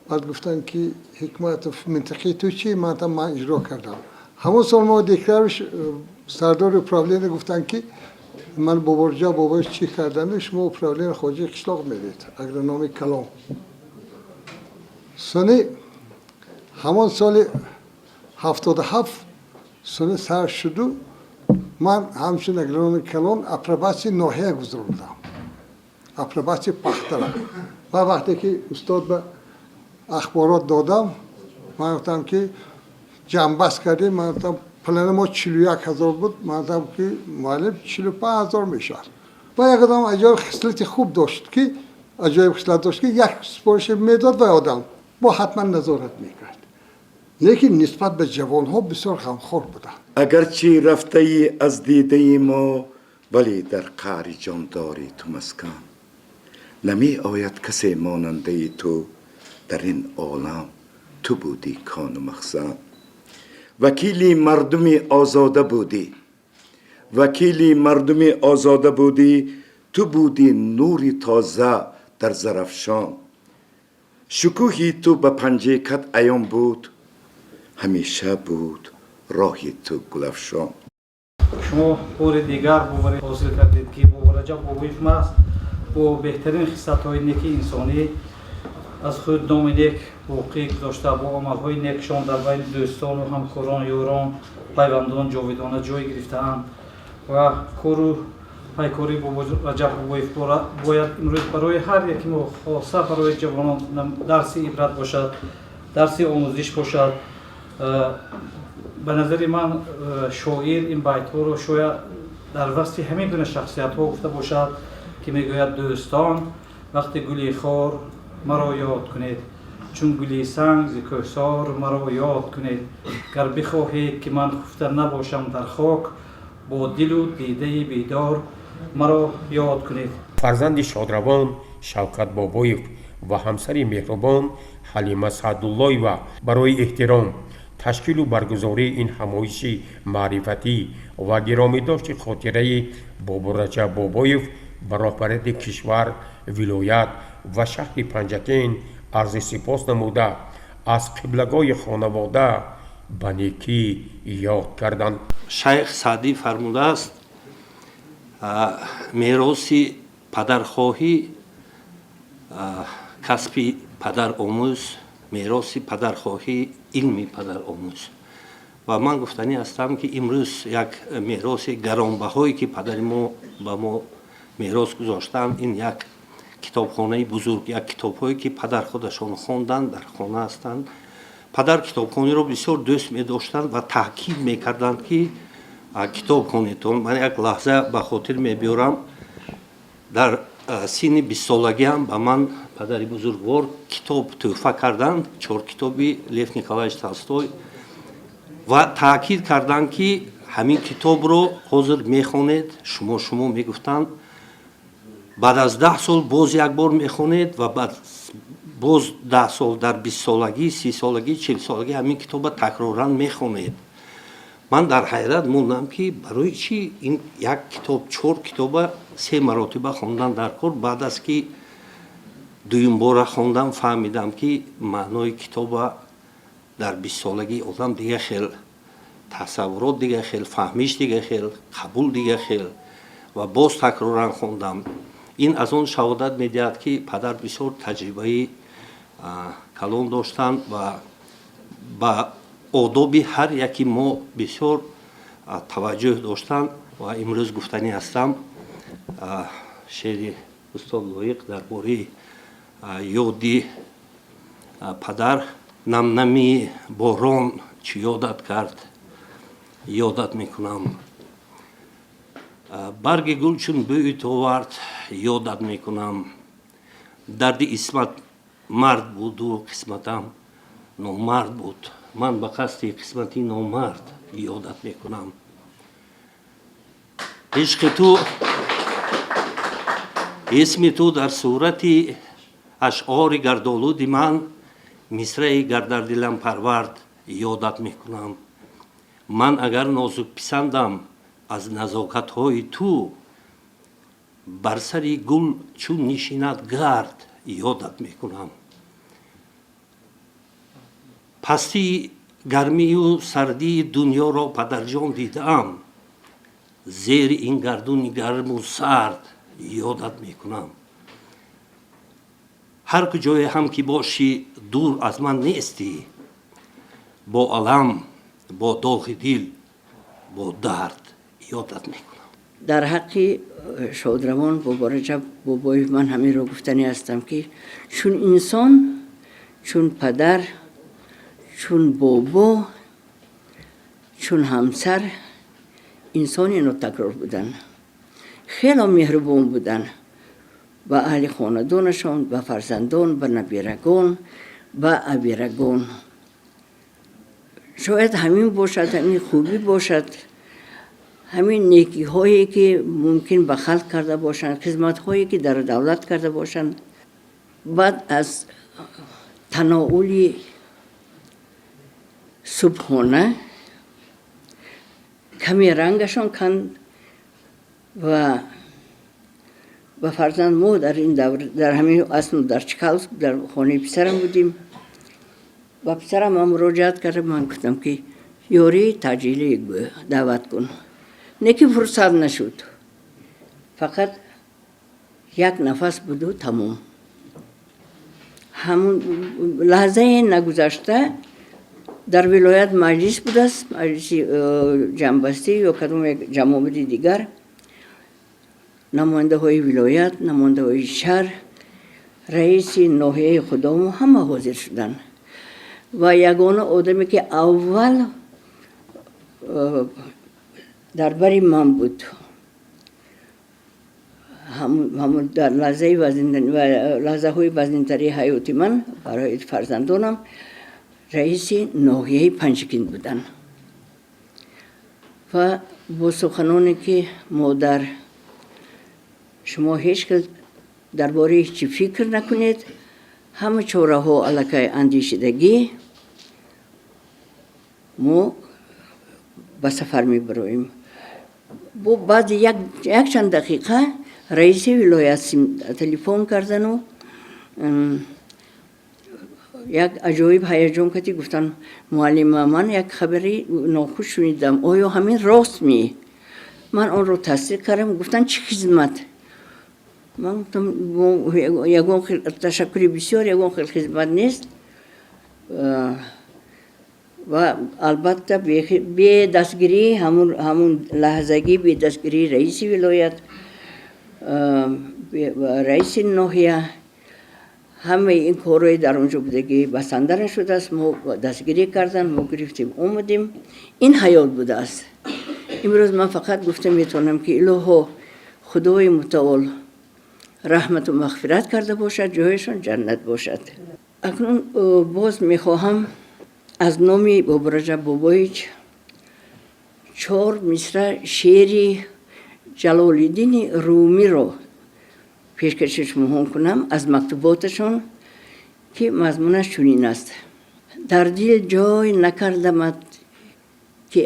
[SPEAKER 15] Баъд гуфтанд, ки Ҳикматов, минтақаи ту чи? Ман иҷро кардам. Ҳамон сол мо декабрш сардори управление гуфтанд, ки ман Бобораҷаб Бобоевич чӣ кардам, шумо управление хоҷаи қишлоқ меред, агрономи калон. Сони ҳамон соли 77 сони сар шуду ман ҳамчун агрономи калон апробатсияи ноҳия гузарондам, апробатсияи пахтара. Ва вақте ки устод ба ахборот додам, ман гуфтам, ки ҷамъбаст кардем, ман гуфтам. Плани мо 41 000 буд, ман ки муаллим 45 000 мешавад. Ва як одам аҷоиб хислати хуб дошт, ки аҷоиб хислат дошт, ки як супорише медод ва одам бо ҳатман назорат мекард, лекин нисбат ба ҷавонҳо бисёр ғамхор буданд.
[SPEAKER 16] Агарчи рафтаӣ аз дидаи мо, вале дар қаъри ҷон дорӣ ту маскан. Намеояд касе монандаи ту дар ин олам, ту будӣ кону махзан. Вакили мардуми озода будӣ, вакили мардуми озода будӣ, ту будӣ нури тоза дар Зарафшон. Шукӯҳи ту ба Панҷакент аён буд, ҳамеша буд роҳи ту гулафшон.
[SPEAKER 17] Шумо бори дигар боварӣ ҳосил кардед, ки Бобораҷаб Бобоев маст бо беҳтарин хислатҳои неки инсонӣ аз худ номи нек боқӣ гузошта, бо амалҳои некшон дар байни дӯстону ҳамкорон, ёрон, пайвандон ҷовидона ҷой гирифтаанд ва кору пайкории Бобораҷаб Бобоев бояд имрӯз барои ҳар яки мо, хоса барои ҷавонон, дарси ибрат бошад, дарси омӯзиш бошад. Ба назари ман, шоир ин байтҳоро шояд дар васфи ҳамин гуна шахсиятҳо гуфта бошад, ки мегӯяд: «Дӯстон, вақти гули хор маро ёд кунед, чун гули санг зи кӯҳсор маро ёд кунед. Гар бихоҳед, ки ман хуфта набошам дар хок, бо дилу дидаи бедор маро ёд кунед».
[SPEAKER 1] Фарзанди шодравон Шавкат Бобоев ва ҳамсари меҳрубон Ҳалима Саъдуллоева барои эҳтиром, ташкилу баргузории ин ҳамоиши маърифатӣ ва гиромидошти хотираи Бобораҷаб Бобоев ба роҳбарияти кишвар, вилоят ва шаҳри Панҷакент арзи сипос намуда, аз қиблагоҳи хонавода ба некӣ ёд карданд.
[SPEAKER 18] Шайх Саъдӣ фармудааст: «Мероси падархоҳӣ, касби падар омӯз, мероси падархоҳӣ, илми падар омӯз». Ва ман гуфтанӣ ҳастам, ки имрӯз як мероси гаронбаҳое, ки падари мо ба мо мерос гузоштанд, ин як китобхонаи бузург, як китобҳое, ки падар худашон хонданд, дар хона ҳастанд. Падар китобхониро бисёр дӯст медоштанд ва таъкид мекарданд, ки китоб хонедтон. Ман як лаҳза ба хотир мебиёрам: дар синни 20-солагиам ба ман падари бузургвор китоб тӯҳфа карданд, чор китоби Лев Николаевич Толстой, ва таъкид карданд, ки ҳамин китобро ҳозир мехонед шумо, мегуфтанд, баъд аз 10 сол боз як бор мехонед ва баъд боз 10 сол, дар 20-солагӣ, 30-солагӣ, 40-солагӣ ҳамин китобро такроран мехонед. Ман дар ҳайрат мондам, ки барои чӣ ин як китоб, чор китоба се маротиба хондан дар кор. Баъд аз ки дуюмбора хондам, фаҳмидам, ки маънои китоба дар 20-солагӣ одам дига хел тасаввурот, дига хел фаҳмиш, дига хел қабул, дига хел. Ва боз такроран хондам. Ин аз он шаҳодат медиҳад, ки падар бисёр таҷрибаи калон доштанд ва ба одоби ҳар яки мо бисёр таваҷҷӯҳ доштанд. Ва имрӯз гуфтанӣ ҳастам шеъри устод Лоиқ дар бораи ёди падар: «Намнами борон чӣ ёдат кард, ёдат мекунам. Барги гул чун бӯи ту овард, ёдат мекунам. Дарди Исмат мард буду қисматам номард буд, ман ба қасди қисмати номард ёдат мекунам. Ишқи ту, исми ту дар сурати ашъори гардолуди ман, мисраи гар дар дилам парвард, ёдат мекунам. Ман агар нозукписандам, аз назокатҳои ту, бар сари гул чун нишинад гард, ёдат мекунам. Пастии гармию сардии дунёро, падарҷон, дидаам, зери ин гардуни гарму сард ёдат мекунам. Ҳар куҷое ҳам ки бошӣ, дур аз ман нестӣ, бо алам, бо доғи дил, бо дард ёдат мекунам».
[SPEAKER 19] Дар ҳаққи шодравон Бобораҷаб Бобоев ман ҳаминро гуфтанӣ ҳастам, ки чун инсон, чун падар, чун бобо. Чун ҳамсар инсони нотакрор буданд, хело меҳрубон буданд ба аҳли хонадонашон, ба фарзандон, ба набирагон, ба абирагон. Шояд ҳамин бошад, ҳамин хубӣ бошад, ҳамин некиҳое ки мумкин ба халқ карда бошанд, хизматҳое ки дар давлат карда бошанд. Баъд аз таноули субҳона каме рангашон канд ва ба фарзанд мо дар ин давр, дар ҳамин асно дар Чкаловск, дар хонаи писарам будем. Ба писарам ман муроҷиат кардам, ман гуфтам ки ёрии таъҷилӣ даъват кун. Не ки фурсат нашуд, фақат як нафас буду тамом. Ҳамун лаҳзае нагузашта дар вилоят маҷлис будааст, маҷлиси ҷамъбастӣ ё кадом як ҷамъомади дигар. Намояндаҳои вилоят, намояндаҳои шаҳр, раиси ноҳияи худому ҳама ҳозир шуданд ва ягона одаме ки аввал дар бари ман буд, ҳамун дар лаҳзаи лаҳзаҳои вазнинтари ҳаёти ман барои фарзандонам, раиси ноҳияи Панҷакент буданд ва бо суханоне ки модар, шумо ҳеҷ хел дар бораи ҳеҷ чӣ фикр накунед, ҳама чораҳо аллакай андешидагӣ, мо ба сафар мебароем. Бо баъди якчанд дақиқа раиси вилоят телефон кардану як аҷоиб ҳаяҷон кардӣ, гуфтанд: муаллима, ман як хабари нохуш шунидам, оё ҳамин рост ми? Ман онро тасдиқ кардам. Гуфтанд: чӣ хизмат? Ман гуфтам: ягон хел, ташаккури бисёр, ягон хел хизмат нест ва албатта бе дастгирии ҳамун лаҳзагӣ, бе дастгирии раиси вилоят, раиси ноҳия, ҳамаи ин корҳои дар он ҷо будагӣ басанда нашудааст. Мо дастгирӣ кардан, мо гирифтем, омадем. Ин ҳаёт будааст. Имрӯз ман фақат гуфта метавонам ки илоҳо, Худои мутаол раҳмату мағфират карда бошад, ҷояшон ҷаннат бошад. Акнун боз мехоҳам аз номи Бобораҷаб Бобоич чор мисра шеъри Ҷалолиддини Румиро пешкаши шумоҳон кунам аз мактуботашон, ки мазмунаш чунин аст: дар дил ҷой накардамат ки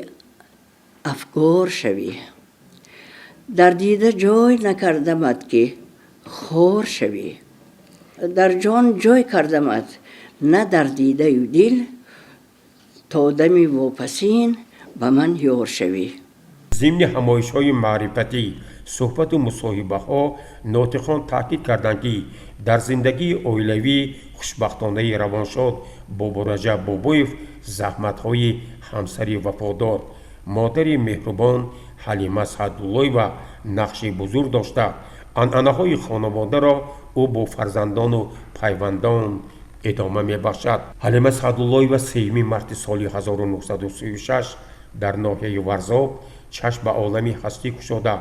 [SPEAKER 19] афгор шавӣ, дар дида ҷой накардамат ки хор шавӣ, дар ҷон ҷой кардамат, на дар дидаю дил, то дами вопасин ба ман ёр шавӣ.
[SPEAKER 1] Зимни ҳамоишҳои маърифатӣ, суҳбату мусоҳибаҳо нотиқон таъкид карданд, ки дар зиндагии оилавии хушбахтонаи равоншод Бобораҷаб Бобоев заҳматҳои ҳамсари вафодор, модари меҳрубон Ҳалима Саъдуллоева нақши бузург дошта, анъанаҳои хонаводаро ӯ бо фарзандону пайвандон идома мебахшад. Ҳалима Саъдуллоева 3 марти соли 1936 дар ноҳияи Варзоб чашм ба олами ҳастӣ кушода,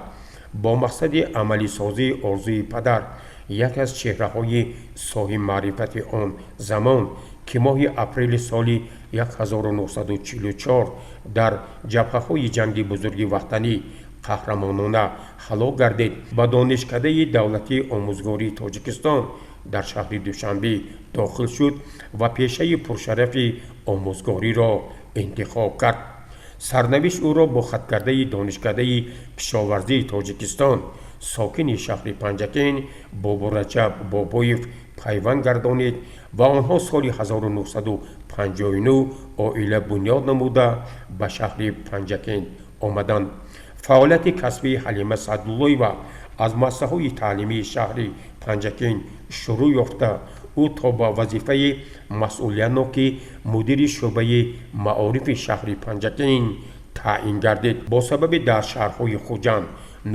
[SPEAKER 1] бо мақсади амалисозии орзуи падар, яке аз чеҳраҳои соҳибмаърифати он замон, ки моҳи апрели соли 1944 дар ҷабҳаҳои ҷанги бузурги ватанӣ қаҳрамонона ҳалок гардид, ба Донишкадаи давлатии омӯзгории Тоҷикистон дар шаҳри Душанбе дохил шуд ва пешаи пуршарафи омӯзгориро интихоб кард. Сарнавишт ӯро бо хаткардаи Донишкадаи кишоварзии Тоҷикистон, сокини шаҳри Панҷакент Бобораҷаб Бобоев пайванд гардонид ва онҳо соли 1959 оила бунёд намуда, ба шаҳри Панҷакент омаданд. Фаъолияти касбии Ҳалима Саъдуллоева аз муассисаҳои таълимии шаҳри Панҷакент шурӯъ ёфта, ӯ то ба вазифаи масъулиятноки мудири шӯъбаи маорифи шаҳри Панҷакент таъин гардид. Бо сабаби дар шаҳрҳои Хуҷанд,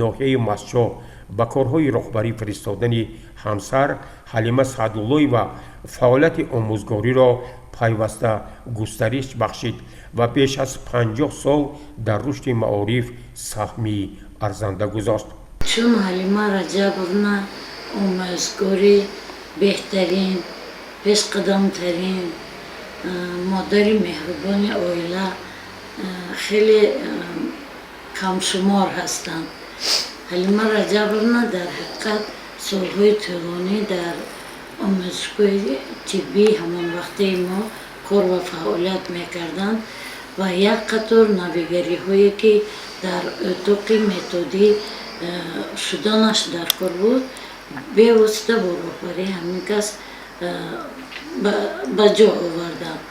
[SPEAKER 1] ноҳияи Мастчоҳ ба корҳои роҳбарӣ фиристодани ҳамсар, Ҳалима Саъдуллоева фаъолияти омӯзгориро пайваста густариш бахшид ва беш аз 50 сол дар рушди маориф саҳми арзанда гузошт.
[SPEAKER 20] Чун Ҳалима Раҷабовна омӯзгори беҳтарин, пешқадамтарин, модари меҳрубони оила хеле камшумор ҳастанд. Ҳалима Раҷабовна дар ҳақиқат солҳои тӯлонӣ дар омӯзишгоҳи тиббии ҳамонвақтаи мо кор ва фаъолият мекарданд ва як қатор навигариҳое, ки дар утоқи методӣ шуданаш дар кор буд, бевосита бо роҳбарии ҳамин кас ба ҷо оварданд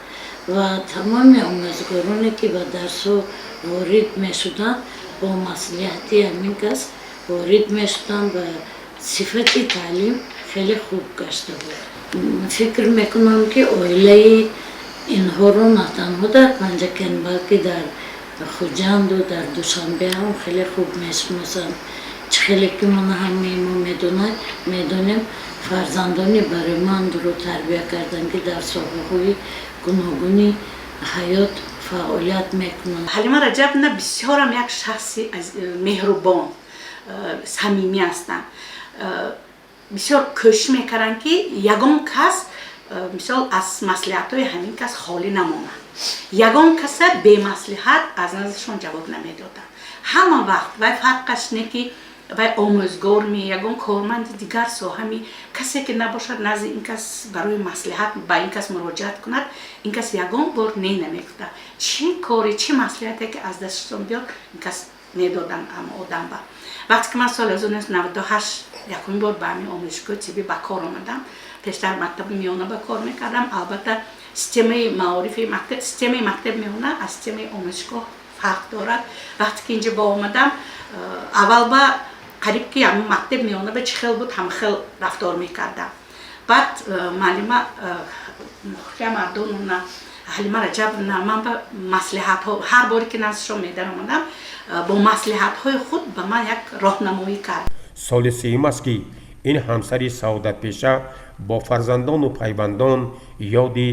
[SPEAKER 20] ва тамоми омӯзгороне, ки ба дарсҳо ворид мешуданд, бо маслиҳати ҳамин кас ворид мешуданд ва сифати таълим хеле хуб гашта буд. Фикр мекунам, ки оилаи инҳоро на танҳо дар Панҷакент, балки дар Хуҷанду дар Душанбе ҳам хеле хуб мешиносанд. Чӣ хеле ки мана ҳамаи мо медонем, фарзандони баромандро тарбия карданд, ки дар соҳаҳои гуногуни ҳаёт фаъолият мекунанд.
[SPEAKER 21] Ҳалима Раҷабовна бисёрам як шахси меҳрубон, самимӣ ҳастанд. Бисёр кӯшиш мекарданд, ки ягон кас, мисол, аз маслиҳатҳои ҳамин кас холӣ намонад. Ягон каса бемаслиҳат аз наздашон ҷавоб намедоданд. Ҳама вақт вай, фарқаш не, ки вай омӯзгорми, ягон корманди дигар соҳами, касе ки набошад, назди ин кас барои маслиҳат ба ин кас муроҷиат кунад, ин кас ягон бор не намегуфта. Чӣ кори, чӣ маслиҳате ки аз дасташон биёд, ин кас медоданд одам ба. Вақте ки ман соли 1998 якумин бор ба ҳамин омӯзишгоҳи тиббӣ ба кор омадам, пештар мактаби миёна ба кор мекардам. Албатта, системаи маорифи системаи мактаби миёна аз системаи омӯзишгоҳ фарқ дорад. Вақте ки инҷа боомадам, аввал ба қариб ки ҳамин мактаби миёна ба чӣ хел буд, ҳама хел рафтор мекардам. Баъд муаллима Мухрия Мардоновна, Ҳалима Раҷабовна ман ба маслиҳатҳо, ҳар боре ки наздашон медаромадам, бо маслиҳатҳои худ ба ман як роҳнамоӣ кард.
[SPEAKER 1] Соли сеюм аст, ки ин ҳамсари саодатпеша бо фарзандону пайвандон ёди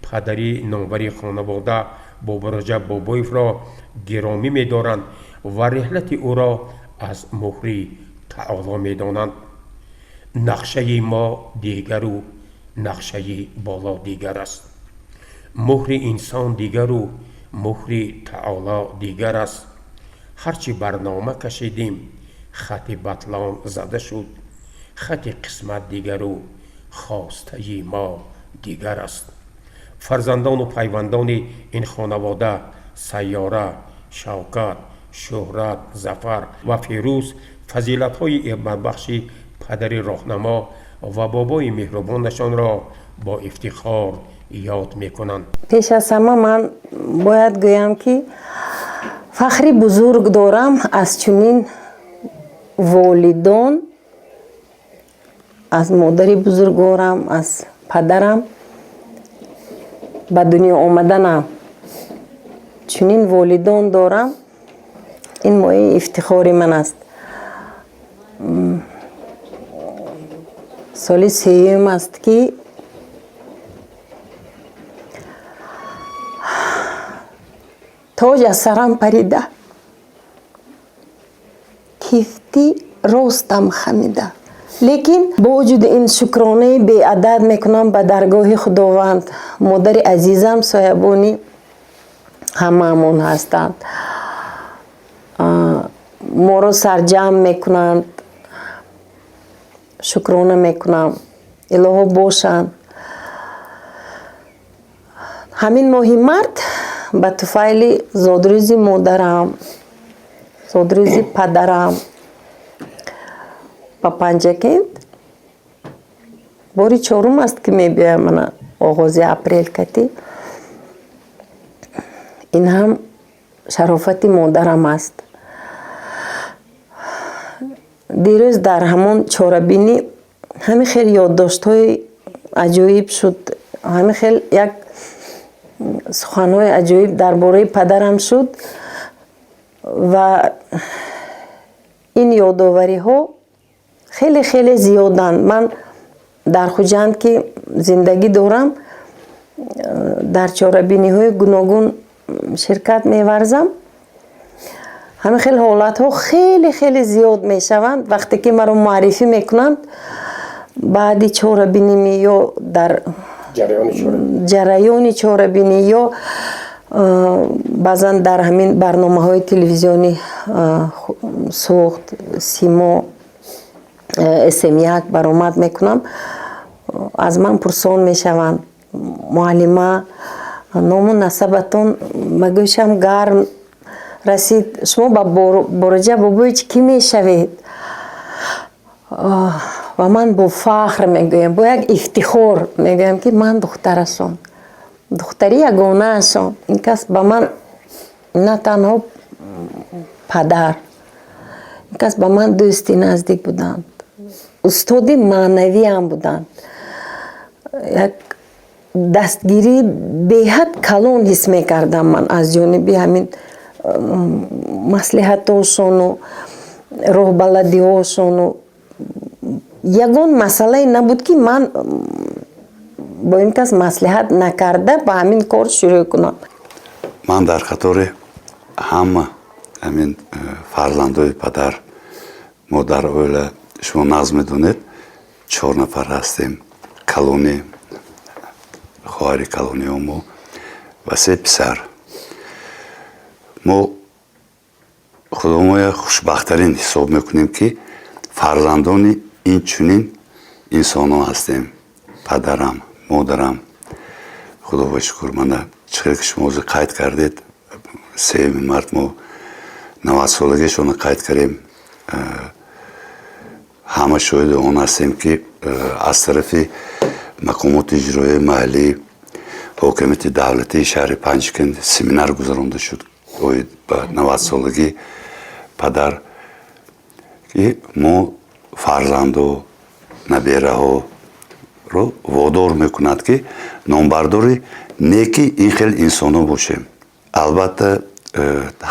[SPEAKER 1] падари номвари хонавода Бобораҷаб Бобоевро гиромӣ медоранд ва реҳлати ӯро аз муҳри таоло медонанд. Нақшаи мо дигару нақшаи боло дигар аст, муҳри инсон дигару муҳри таоло дигар аст. Ҳарчи барнома кашидем, хати батлон зада шуд. Хати қисмат дигару хостаи мо дигар аст. Фарзандону пайвандони ин хонавода Сайёра, Шавкат, Шӯҳрат, Зафар ва Фирӯз фазилатҳои ибратбахши падари роҳнамо ва бобои меҳрубонашонро бо ифтихор ёд мекунанд.
[SPEAKER 22] Пеш аз ҳама ман бояд гӯям, ки фахри бузург дорам аз чунин волидон, аз модари бузургворам, аз падарам ба дунё омаданам. Чунин волидон дорам, ин мояи ифтихори ман аст. Соли сеюм аст, ки тоҷ аз сарам парида, кифти ростам хамида, лекин бо вуҷуди ин шукронаи беадад мекунам ба даргоҳи Худованд. Модари азизам соябони ҳамаамон ҳастанд, моро сарҷамъ мекунанд. Шукрона мекунам, илоҳо бошанд. Ҳамин моҳи март ба туфайли зодрӯзи модарам, зодрӯзи падарам ба Панҷакент бори чорум аст, ки мебиёям. Мана, оғози апрел кати. Ин ҳам шарофати модарам аст. Дирӯз дар ҳамон чорабинӣ ҳамин хел ёддоштҳои аҷоиб шуд, ҳамин хел як суханҳои аҷоиб дар бораи падарам шуд ва ин ёдовариҳо хеле хеле зиёданд. Ман дар Хуҷанд ки зиндагӣ дорам. Дар чорабиниҳои гуногун ширкат меварзам. Ҳамин хел ҳолатҳо хеле хеле зиёд мешаванд, вақте ки маро муаррифӣ мекунанд баъди чорабиними ё дар ҷараёни чорабинӣ ё баъзан дар ҳамин барномаҳои телевизионӣ Суғд, Симо, СМ1 баромад мекунам, аз ман пурсон мешаванд: «Муаллима, ному насабатон ба гӯшам гарм расид, шумо ба Бобораҷаб Бобоевич кӣ мешавед?» Ва ман бо фахр мегӯям, бо як ифтихор мегӯям, ки ман духтарашон, духтари ягонаашон. Ин кас ба ман на танҳо падар, ин кас ба ман дӯсти наздик буданд, устоди маънавиам буданд. Як дастгирии беҳад калон ҳис мекардам ман аз ҷониби ҳамин маслиҳатошону роҳбаладиҳошону. Ягон масъалае набуд, ки ман бо ин кас маслиҳат накарда ба ҳамин кор шурӯъ кунам.
[SPEAKER 16] Ман дар қатори ҳама ҳамин фарзандои падар, мо дар оила, шумо нағз медонед, чор нафар ҳастем: калонӣ, хоҳари калониҳо мо ва се писар. Мо худомоя хушбахттарин ҳисоб мекунем, ки фарзандони ин чунин инсонҳо ҳастем. Падарам, модарам, худо шукр, мана чӣ хел ки шумо ҳозир қайд кардед, 3 март мо 90-солагиашонро қайд кардем. Ҳама шоҳиди он ҳастем, ки аз тарафи мақомоти иҷроияи маҳаллӣ, ҳокимияти давлатии шаҳри Панҷакент семинар гузаронда шуд оид ба 90-солагии падар, ки мо фарзанду набераҳоро водор мекунад, ки номбардори неки ин хел инсонҳо бошем. Албатта,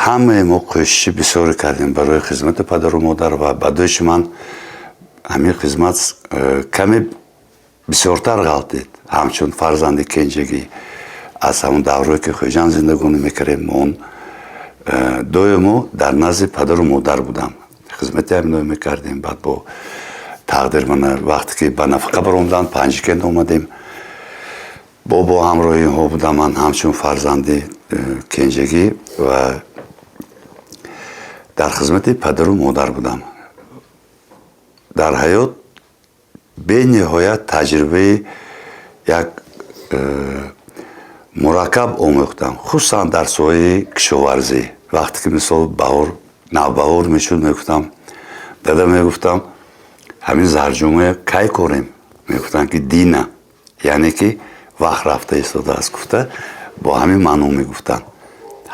[SPEAKER 16] ҳамаи мо кӯшиши бисёре кардем барои хизмати падару модар ва ба дӯши ман ҳамин хизмат каме бисёртар ғалтид. Ҳамчун фарзанди кенҷагӣ аз ҳамон даврое ки Хуҷанд зиндагонӣ мекардем, он доимо дар назди падару модар будам, хизмати ҳамино мекардем. Баъд бо тақдир мана вақте ки ба нафақа баромаданд, Панҷакент омадем, бо ҳамроҳи инҳо будам ман ҳамчун фарзанди кенҷагӣ ва дар хизмати падару модар будам. Дар ҳаёт бениҳоят таҷрибаи як мураккаб омӯхтам, хусусан дар соҳаи кишоварзӣ. Вақте ки мисол баҳор, навбаҳор мешуд, мегуфтам: «Дада, — мегуфтам, — ҳамин зарҷумая кай корем?» Мегуфтанд, ки дина, яъне ки вақт рафта истодааст гуфта, бо ҳамин маъно мегуфтанд.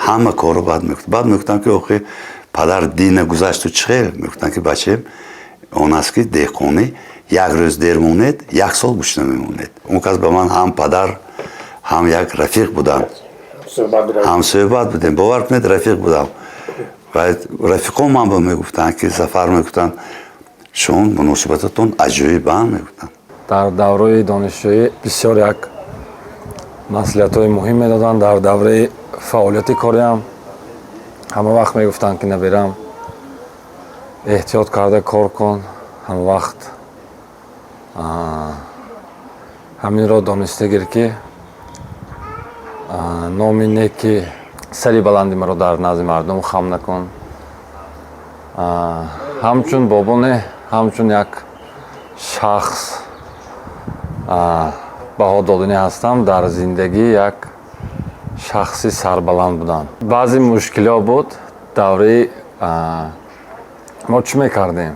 [SPEAKER 16] Ҳама корро баъд мегуфт. Баъд мегуфтам, ки охи, падар, дина гузашту чӣ хел? Мегуфтанд, ки бачаем, он аст, ки деҳқонӣ як рӯз дер монед, як сол гушна мемонед. Он кас ба ман ҳам падар, ҳам як рафиқ буданд, ҳамсӯҳбат будем. Бовар кунед, рафиқ будам ва рафиқон ман ба мегуфтанд, ки Зафар, мегуфтанд, шумо муносибататон аҷоибам, мегуфтанд.
[SPEAKER 2] Дар давраи донишҷӯӣ бисёр як маслиҳатҳои муҳим медоданд. Дар давраи фаъолияти кориам ҳама вақт мегуфтанд, ки наберам, эҳтиёт карда кор кун, ҳама вақт ҳаминро дониста гир, ки номи неки сари баланди маро дар назди мардум хам накун. Ҳамчун бобо не, ҳамчун як шахс баҳо додани ҳастам. Дар зиндагӣ як шахси сарбаланд будам. Баъзе мушкилиҳо буд. Давраи мо чӣ мекардем?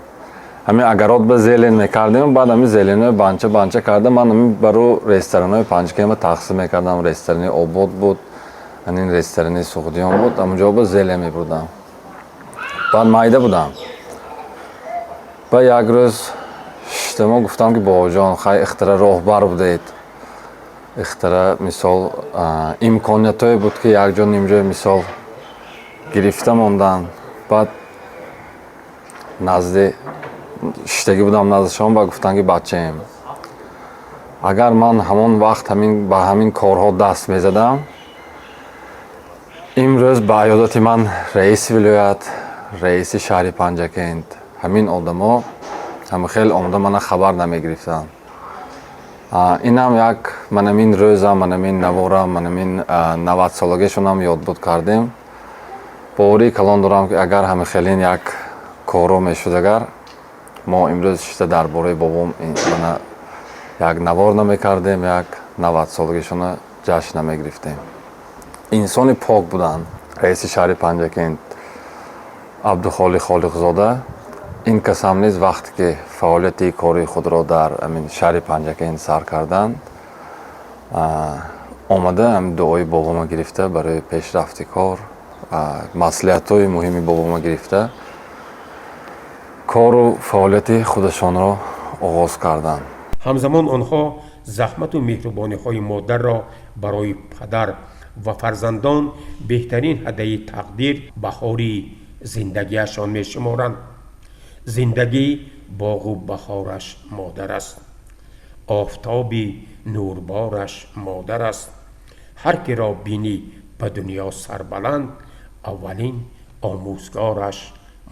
[SPEAKER 2] Ҳамин огород ба зелень мекардем, баъд ҳамин зеленҳои банча банча карда, ман ҳамин баро ресторанҳои Панҷакента тақсим мекардам. Ресторани Обод буд, ҳамин ресторани Суғдиён буд, ҳамонҷо ба зелень мебурдам. Баъд майда будам. Ба як рӯз шиштамо гуфтам, ки бобоҷон, хай, ихтара роҳбар будед, ихтара мисол имкониятҳое буд, ки якҷо нимҷои мисол гирифта мондан. Баъд назди шиштагӣ будам, наздишон ба гуфтанд, ки бачаем, Агар ман ҳамон вақт ба ҳамин корҳо даст мезадам, имрӯз ба аёдати ман раиси вилоят, раиси шаҳри Панҷакент, ҳамин одамо ҳама хел омода мана хабар намегирифтанд. Инам як манамин рӯзам, манамин наворам, манамин 90-солагиашонам ёдбуд кардем. Боварии калон дорам, ки агар ҳама хелин як корро мешуд, агар мо имрӯз шиста дар бораи бобом мана як навор намекардем, як 90-солагиашона ҷашн намегирифтем. Инсони пок буданд. Раиси шаҳри Панҷакент Абдухолиқ Холиқзода, ин касам низ вақте ки фаъолияти кории худро дар амин шаҳри Панҷакент сар карданд, омада дуои бобома гирифта, барои пешрафти кор маслиҳатҳои муҳими бобома гирифта, кору фаъолияти худашонро оғоз карданд.
[SPEAKER 1] Ҳамзамон онҳо заҳмату меҳрубониҳои модарро барои падар ва фарзандон беҳтарин ҳадияи тақдир, баҳори зиндагиашон мешуморанд. Зиндагӣ боғу баҳораш модар аст, офтоби нурбораш модар аст. Ҳар киро бинӣ ба дунё сарбаланд, аввалин омӯзгораш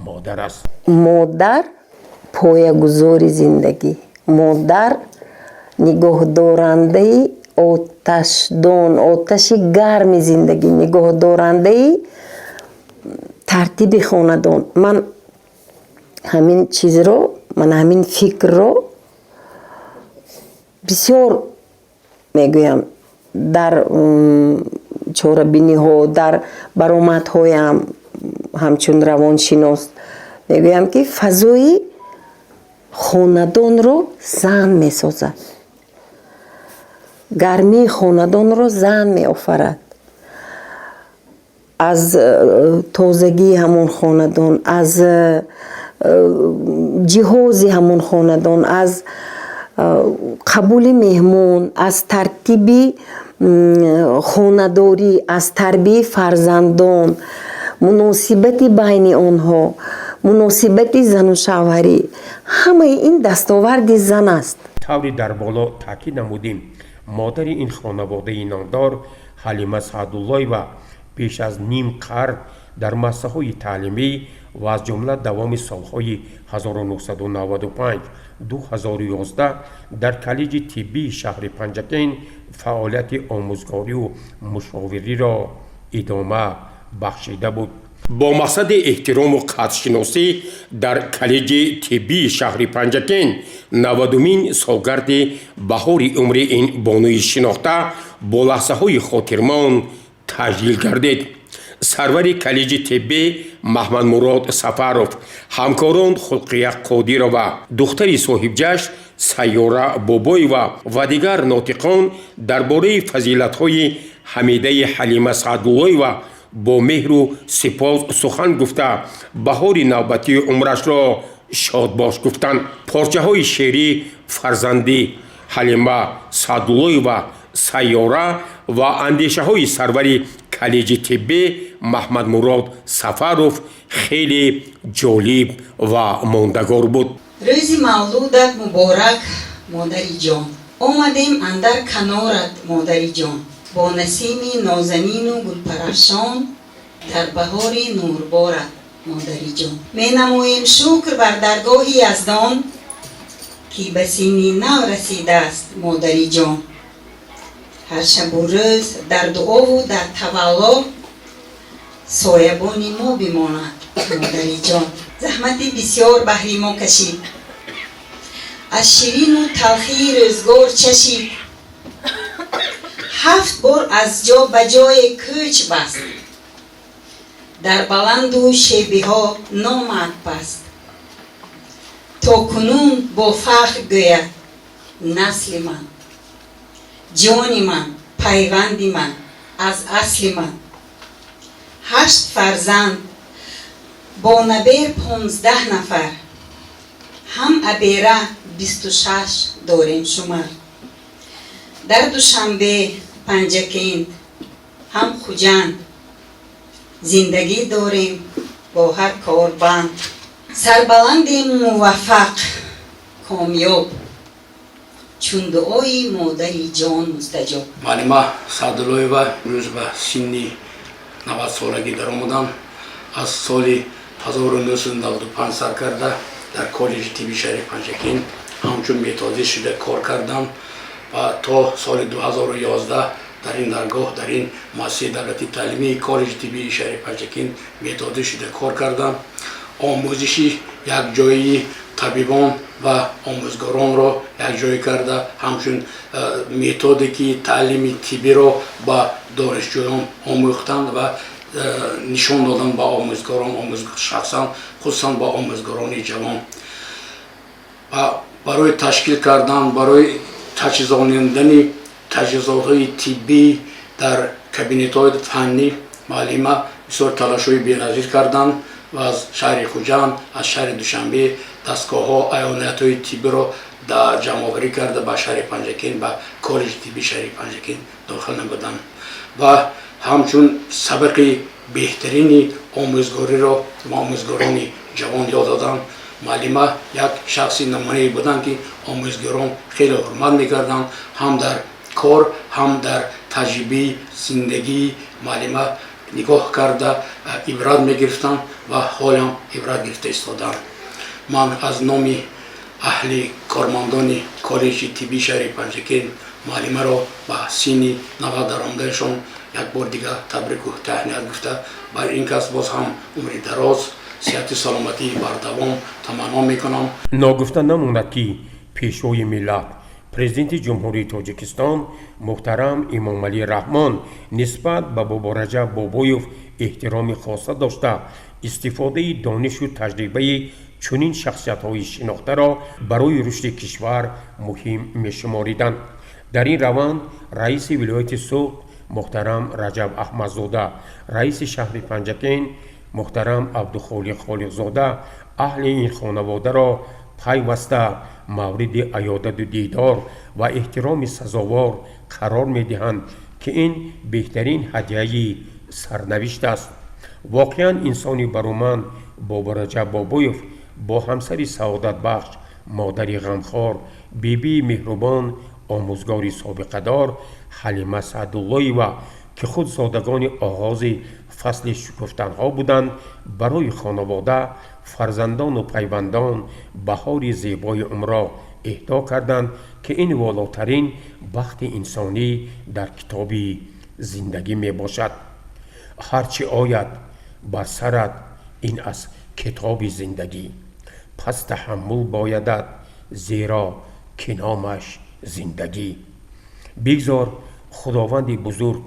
[SPEAKER 1] модар аст.
[SPEAKER 22] Модар поягузори зиндагӣ, модар нигоҳдорандаи оташдон, оташи гарми зиндагӣ, нигоҳдорандаи тартиби хонадон. Ман ҳамин чизро, ман ҳамин фикрро бисёр мегӯям дар чорабиниҳо, дар баромадҳоям ҳамчун равоншинос мегӯям, ки фазои хонадонро зан месозад, гармии хонадонро зан меофарад. Аз тозагии ҳамон хонадон, аз ҷиҳози ҳамон хонадон, аз қабули меҳмон, аз тартиби хонадорӣ, аз тарбияи фарзандон, муносибати байни онҳо, муносибати зану шавҳарӣ, ҳамаи ин дастоварди зан аст.
[SPEAKER 1] Тавре дар боло таъкид намудем, модари ин хонаводаи номдор Ҳалима Саъдуллоева беш аз ним қарн дар муассисаҳои таълимӣ ва аз ҷумла давоми солҳои 1995-2011 дар коллеҷи тиббии шаҳри Панҷакент фаъолияти омӯзгорию мушовириро идома бахшида буд. Бо мақсади эҳтирому қадршиносӣ дар коллеҷи тиббии шаҳри Панҷакент 90-умин солгарди баҳори умри ин бонуи шинохта бо лаҳзаҳои хотирмон таҷлил гардид. Сарвари коллеҷи тиббӣ Маҳмадмурод Сафаров, ҳамкорон Хулқия Қодирова, духтари соҳибҷашн Сайёра Бобоева ва дигар нотиқон дар бораи фазилатҳои ҳамидаи Ҳалима Саъдуллоева бо меҳру сипос сухан гуфта, баҳори навбатии умрашро шодбош гуфтанд. Порчаҳои шеърӣ фарзанди Ҳалима Саъдуллоева Сайёра ва андешаҳои сарвари коллеҷи тиббӣ Маҳмадмурод Сафаров хеле ҷолиб ва мондагор буд.
[SPEAKER 6] Рӯзи мавлудат муборак, модари ҷон, омадем андар канорат, модари ҷон, бо насими нозанину гулпарафшон, дар баҳори нурборат, модари ҷон. Менамоем шукр бар даргоҳи Яздон, ки ба синни нав расидааст модари ҷон. Ҳар шабу рӯз дар дуову дар тавалло соябони мо бимонад, модари ҷон. Заҳмати бисёр баҳри мо кашид, аз ширину талхии рӯзгор чашид, ҳафт бор аз ҷо ба ҷое кӯч баст, дар баланду шебиҳо номад паст. То кунун бо фахр гӯяд насли ман: ҷони ман, пайванди ман, аз асли ман. Ҳашт фарзанд, бо набер 15 нафар, ҳам абера 26 дорем шумар. Дар Душанбе, Панҷакент, ҳам Хуҷанд зиндагӣ дорем бо ҳар кор банд. Сарбаландем, муваффақ, комёб. Чун дуои модари ҷон мустаҷоб.
[SPEAKER 7] Муаллима Саъдуллоева имрӯз ба синни 90-солагӣ даромаданд. Аз соли 1995 сар карда дар коллеҷи тибби шаҳри Панҷакент ҳамчун методист шуда кор кардам ва то соли 2011 дар ин даргоҳ, дар ин муассисаи давлатии таълимии коллеҷи тиббии шаҳри Панҷакент методист шуда кор кардам. Омӯзиши якҷоии табибон ва омӯзгоронро якҷоя карда, ҳамчун методики таълими тиббиро ба донишҷӯён омӯхтанд ва нишон доданд ба омӯзгорон, шахсан хусусан ба омӯзгорони ҷавон. Ва барои ташкил кардан, барои таҷҳизонидани таҷҳизотҳои тиббӣ дар кабинетҳои фаннӣ муаллима бисёр талошҳои беназир карданд ва аз шаҳри Хуҷанд, аз шаҳри Душанбе дастгоҳҳо, аёниятҳои тиббиро ҷамъоварӣ карда ба шаҳри Панҷакент, ба коллеҷи тиббии шаҳри Панҷакент дохил намуданд ва ҳамчун сабақи беҳтарини омӯзгориро ба омӯзгорони ҷавон ёд доданд. Муаллима як шахси намунае буданд, ки омӯзгорон хеле ҳурмат мекарданд, ҳам дар кор, ҳам дар таҷрибаи зиндагии муаллима нигоҳ карда ибрат мегирифтанд ва ҳолам ибрат гирифта истоданд. Ман аз номи аҳли кормандони коллеҷи тиббии шаҳри Панҷакент муаллимаро ба синни 90 даромадаашон як бор дигар табрику таҳният гуфта, бар ин кас боз ҳам умри дароз, сиҳату саломатии бардавом таманно мекунам.
[SPEAKER 1] Ногуфта намонад, ки Пешвои миллат, Президенти Ҷумҳурии Тоҷикистон муҳтарам Эмомалӣ Раҳмон нисбат ба Бобораҷаб Бобоев эҳтироми хоса дошта, истифодаи донишу таҷрибаи чунин шахсиятҳои шинохтаро барои рушди кишвар муҳим мешумориданд. Дар ин раванд раиси вилояти Суғд муҳтарам Раҷаб Аҳмадзода, раиси шаҳри Панҷакент муҳтарам Абдухолиқ Холиқзода аҳли ин хонаводаро пайваста мавриди аёдату дидор ва эҳтироми сазовор қарор медиҳанд, ки ин беҳтарин ҳадияи сарнавишт аст. Воқеан, инсони баруманд Бобораҷаб Бобоев бо ҳамсари саодатбахш, модари ғамхор, бибии меҳрубон, омӯзгори собиқадор Ҳалима Саъдуллоева, ки худ зодагони оғози фасли шукуфтанҳо буданд, барои хонавода, фарзандону пайвандон баҳори зебои умрро эҳдо карданд, ки ин волотарин бахти инсонӣ дар китоби зиндагӣ мебошад. Ҳар чӣ ояд бар сарат, ин аз китоби зиндагӣ, пас таҳаммул боядат, зеро ки номаш зиндагӣ. Бигзор Худованди бузург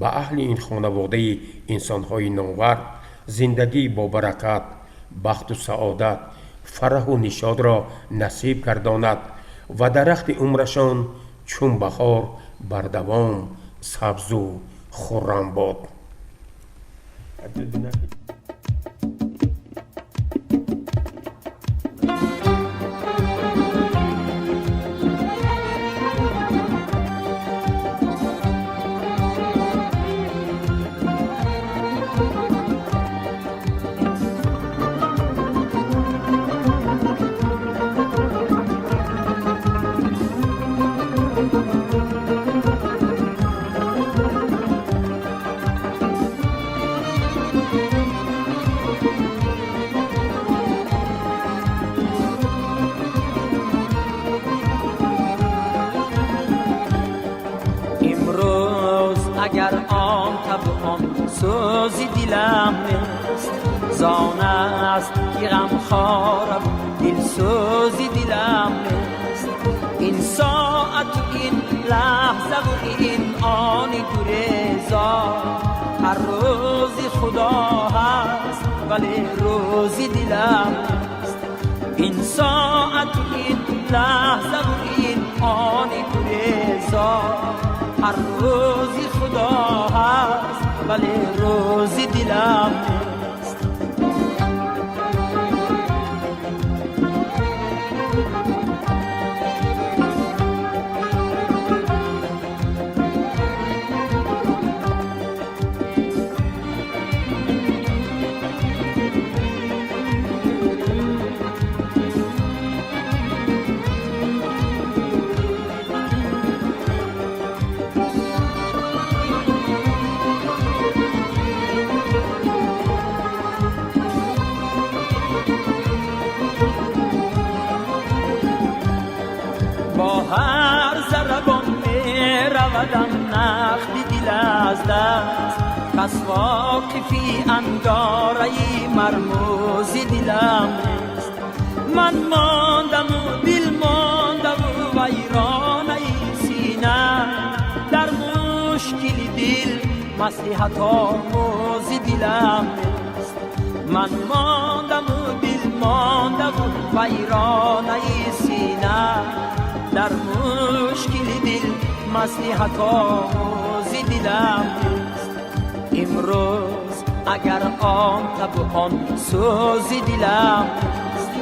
[SPEAKER 1] ба аҳли ин хонаводаи инсонҳои номвар зиндагии бобаракат, бахту саодат, фараҳу нишодро насиб гардонад ва дарахти умрашон чун баҳор бардавом сабзу хуррам бод.
[SPEAKER 8] Агар он таб он сӯзи дилам нест, зон аст ки ғамхорам, дилсӯзи дилам нест. Ин соату ин лаҳзаву ин они гурезо, ҳар рӯзи Худо ҳаст, вале рӯзи дилам нест. Ин соату ин лаҳзаву ин они гурезо, ҳар рӯзи Худо ҳаст, вале рӯзи дилам нест. равадам нақди дил аз даст, кас воқифи ангораи мармузи дилам нест. Ман мондаму дил мондаву вайронаи сина, дар мушкили дил маслиҳатомӯзи дилам нест. Ман мондаму дил мондаву вайронаи сина, дар мушкили дил маслиҳатомӯзи дилам нест. Имрӯз агар он табу он сӯзи дилам нест,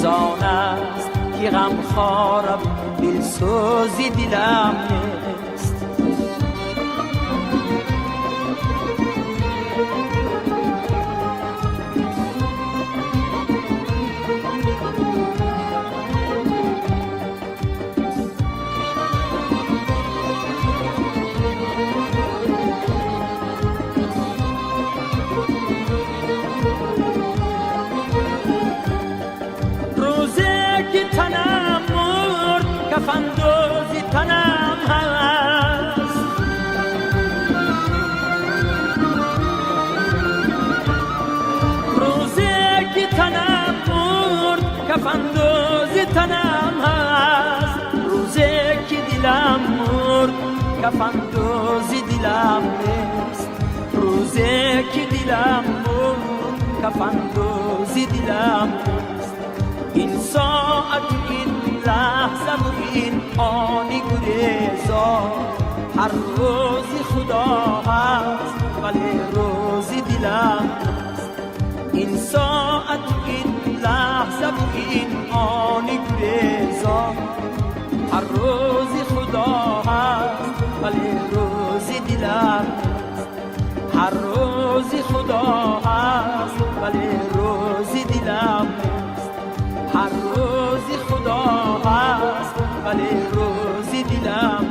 [SPEAKER 8] зон аст ки ғамхорам дилсӯзи дилам нест. Танам мурд, кафандози танам ҳаст. Рӯзе ки танам мурд, кафандози танам ҳаст. Рӯзе ки дилам мурд, кафандози дилам нест. Рӯзе ки дилам мурд, кафандози дилам нест. Ин соат, ин лаҳзаву ин они гурезо, ҳар рӯзи худо ҳаст, вале рӯзи дилам нест. Ин соат, ин лаҳзаву ин они гурезо, ҳар рӯзи худо ҳаст, вале рӯзи дилам нест. Ҳар рӯзи худо ҳаст, вале рӯзи дилам нест. Ҳар рӯзи худо ҳаст, вале рӯзи дилам.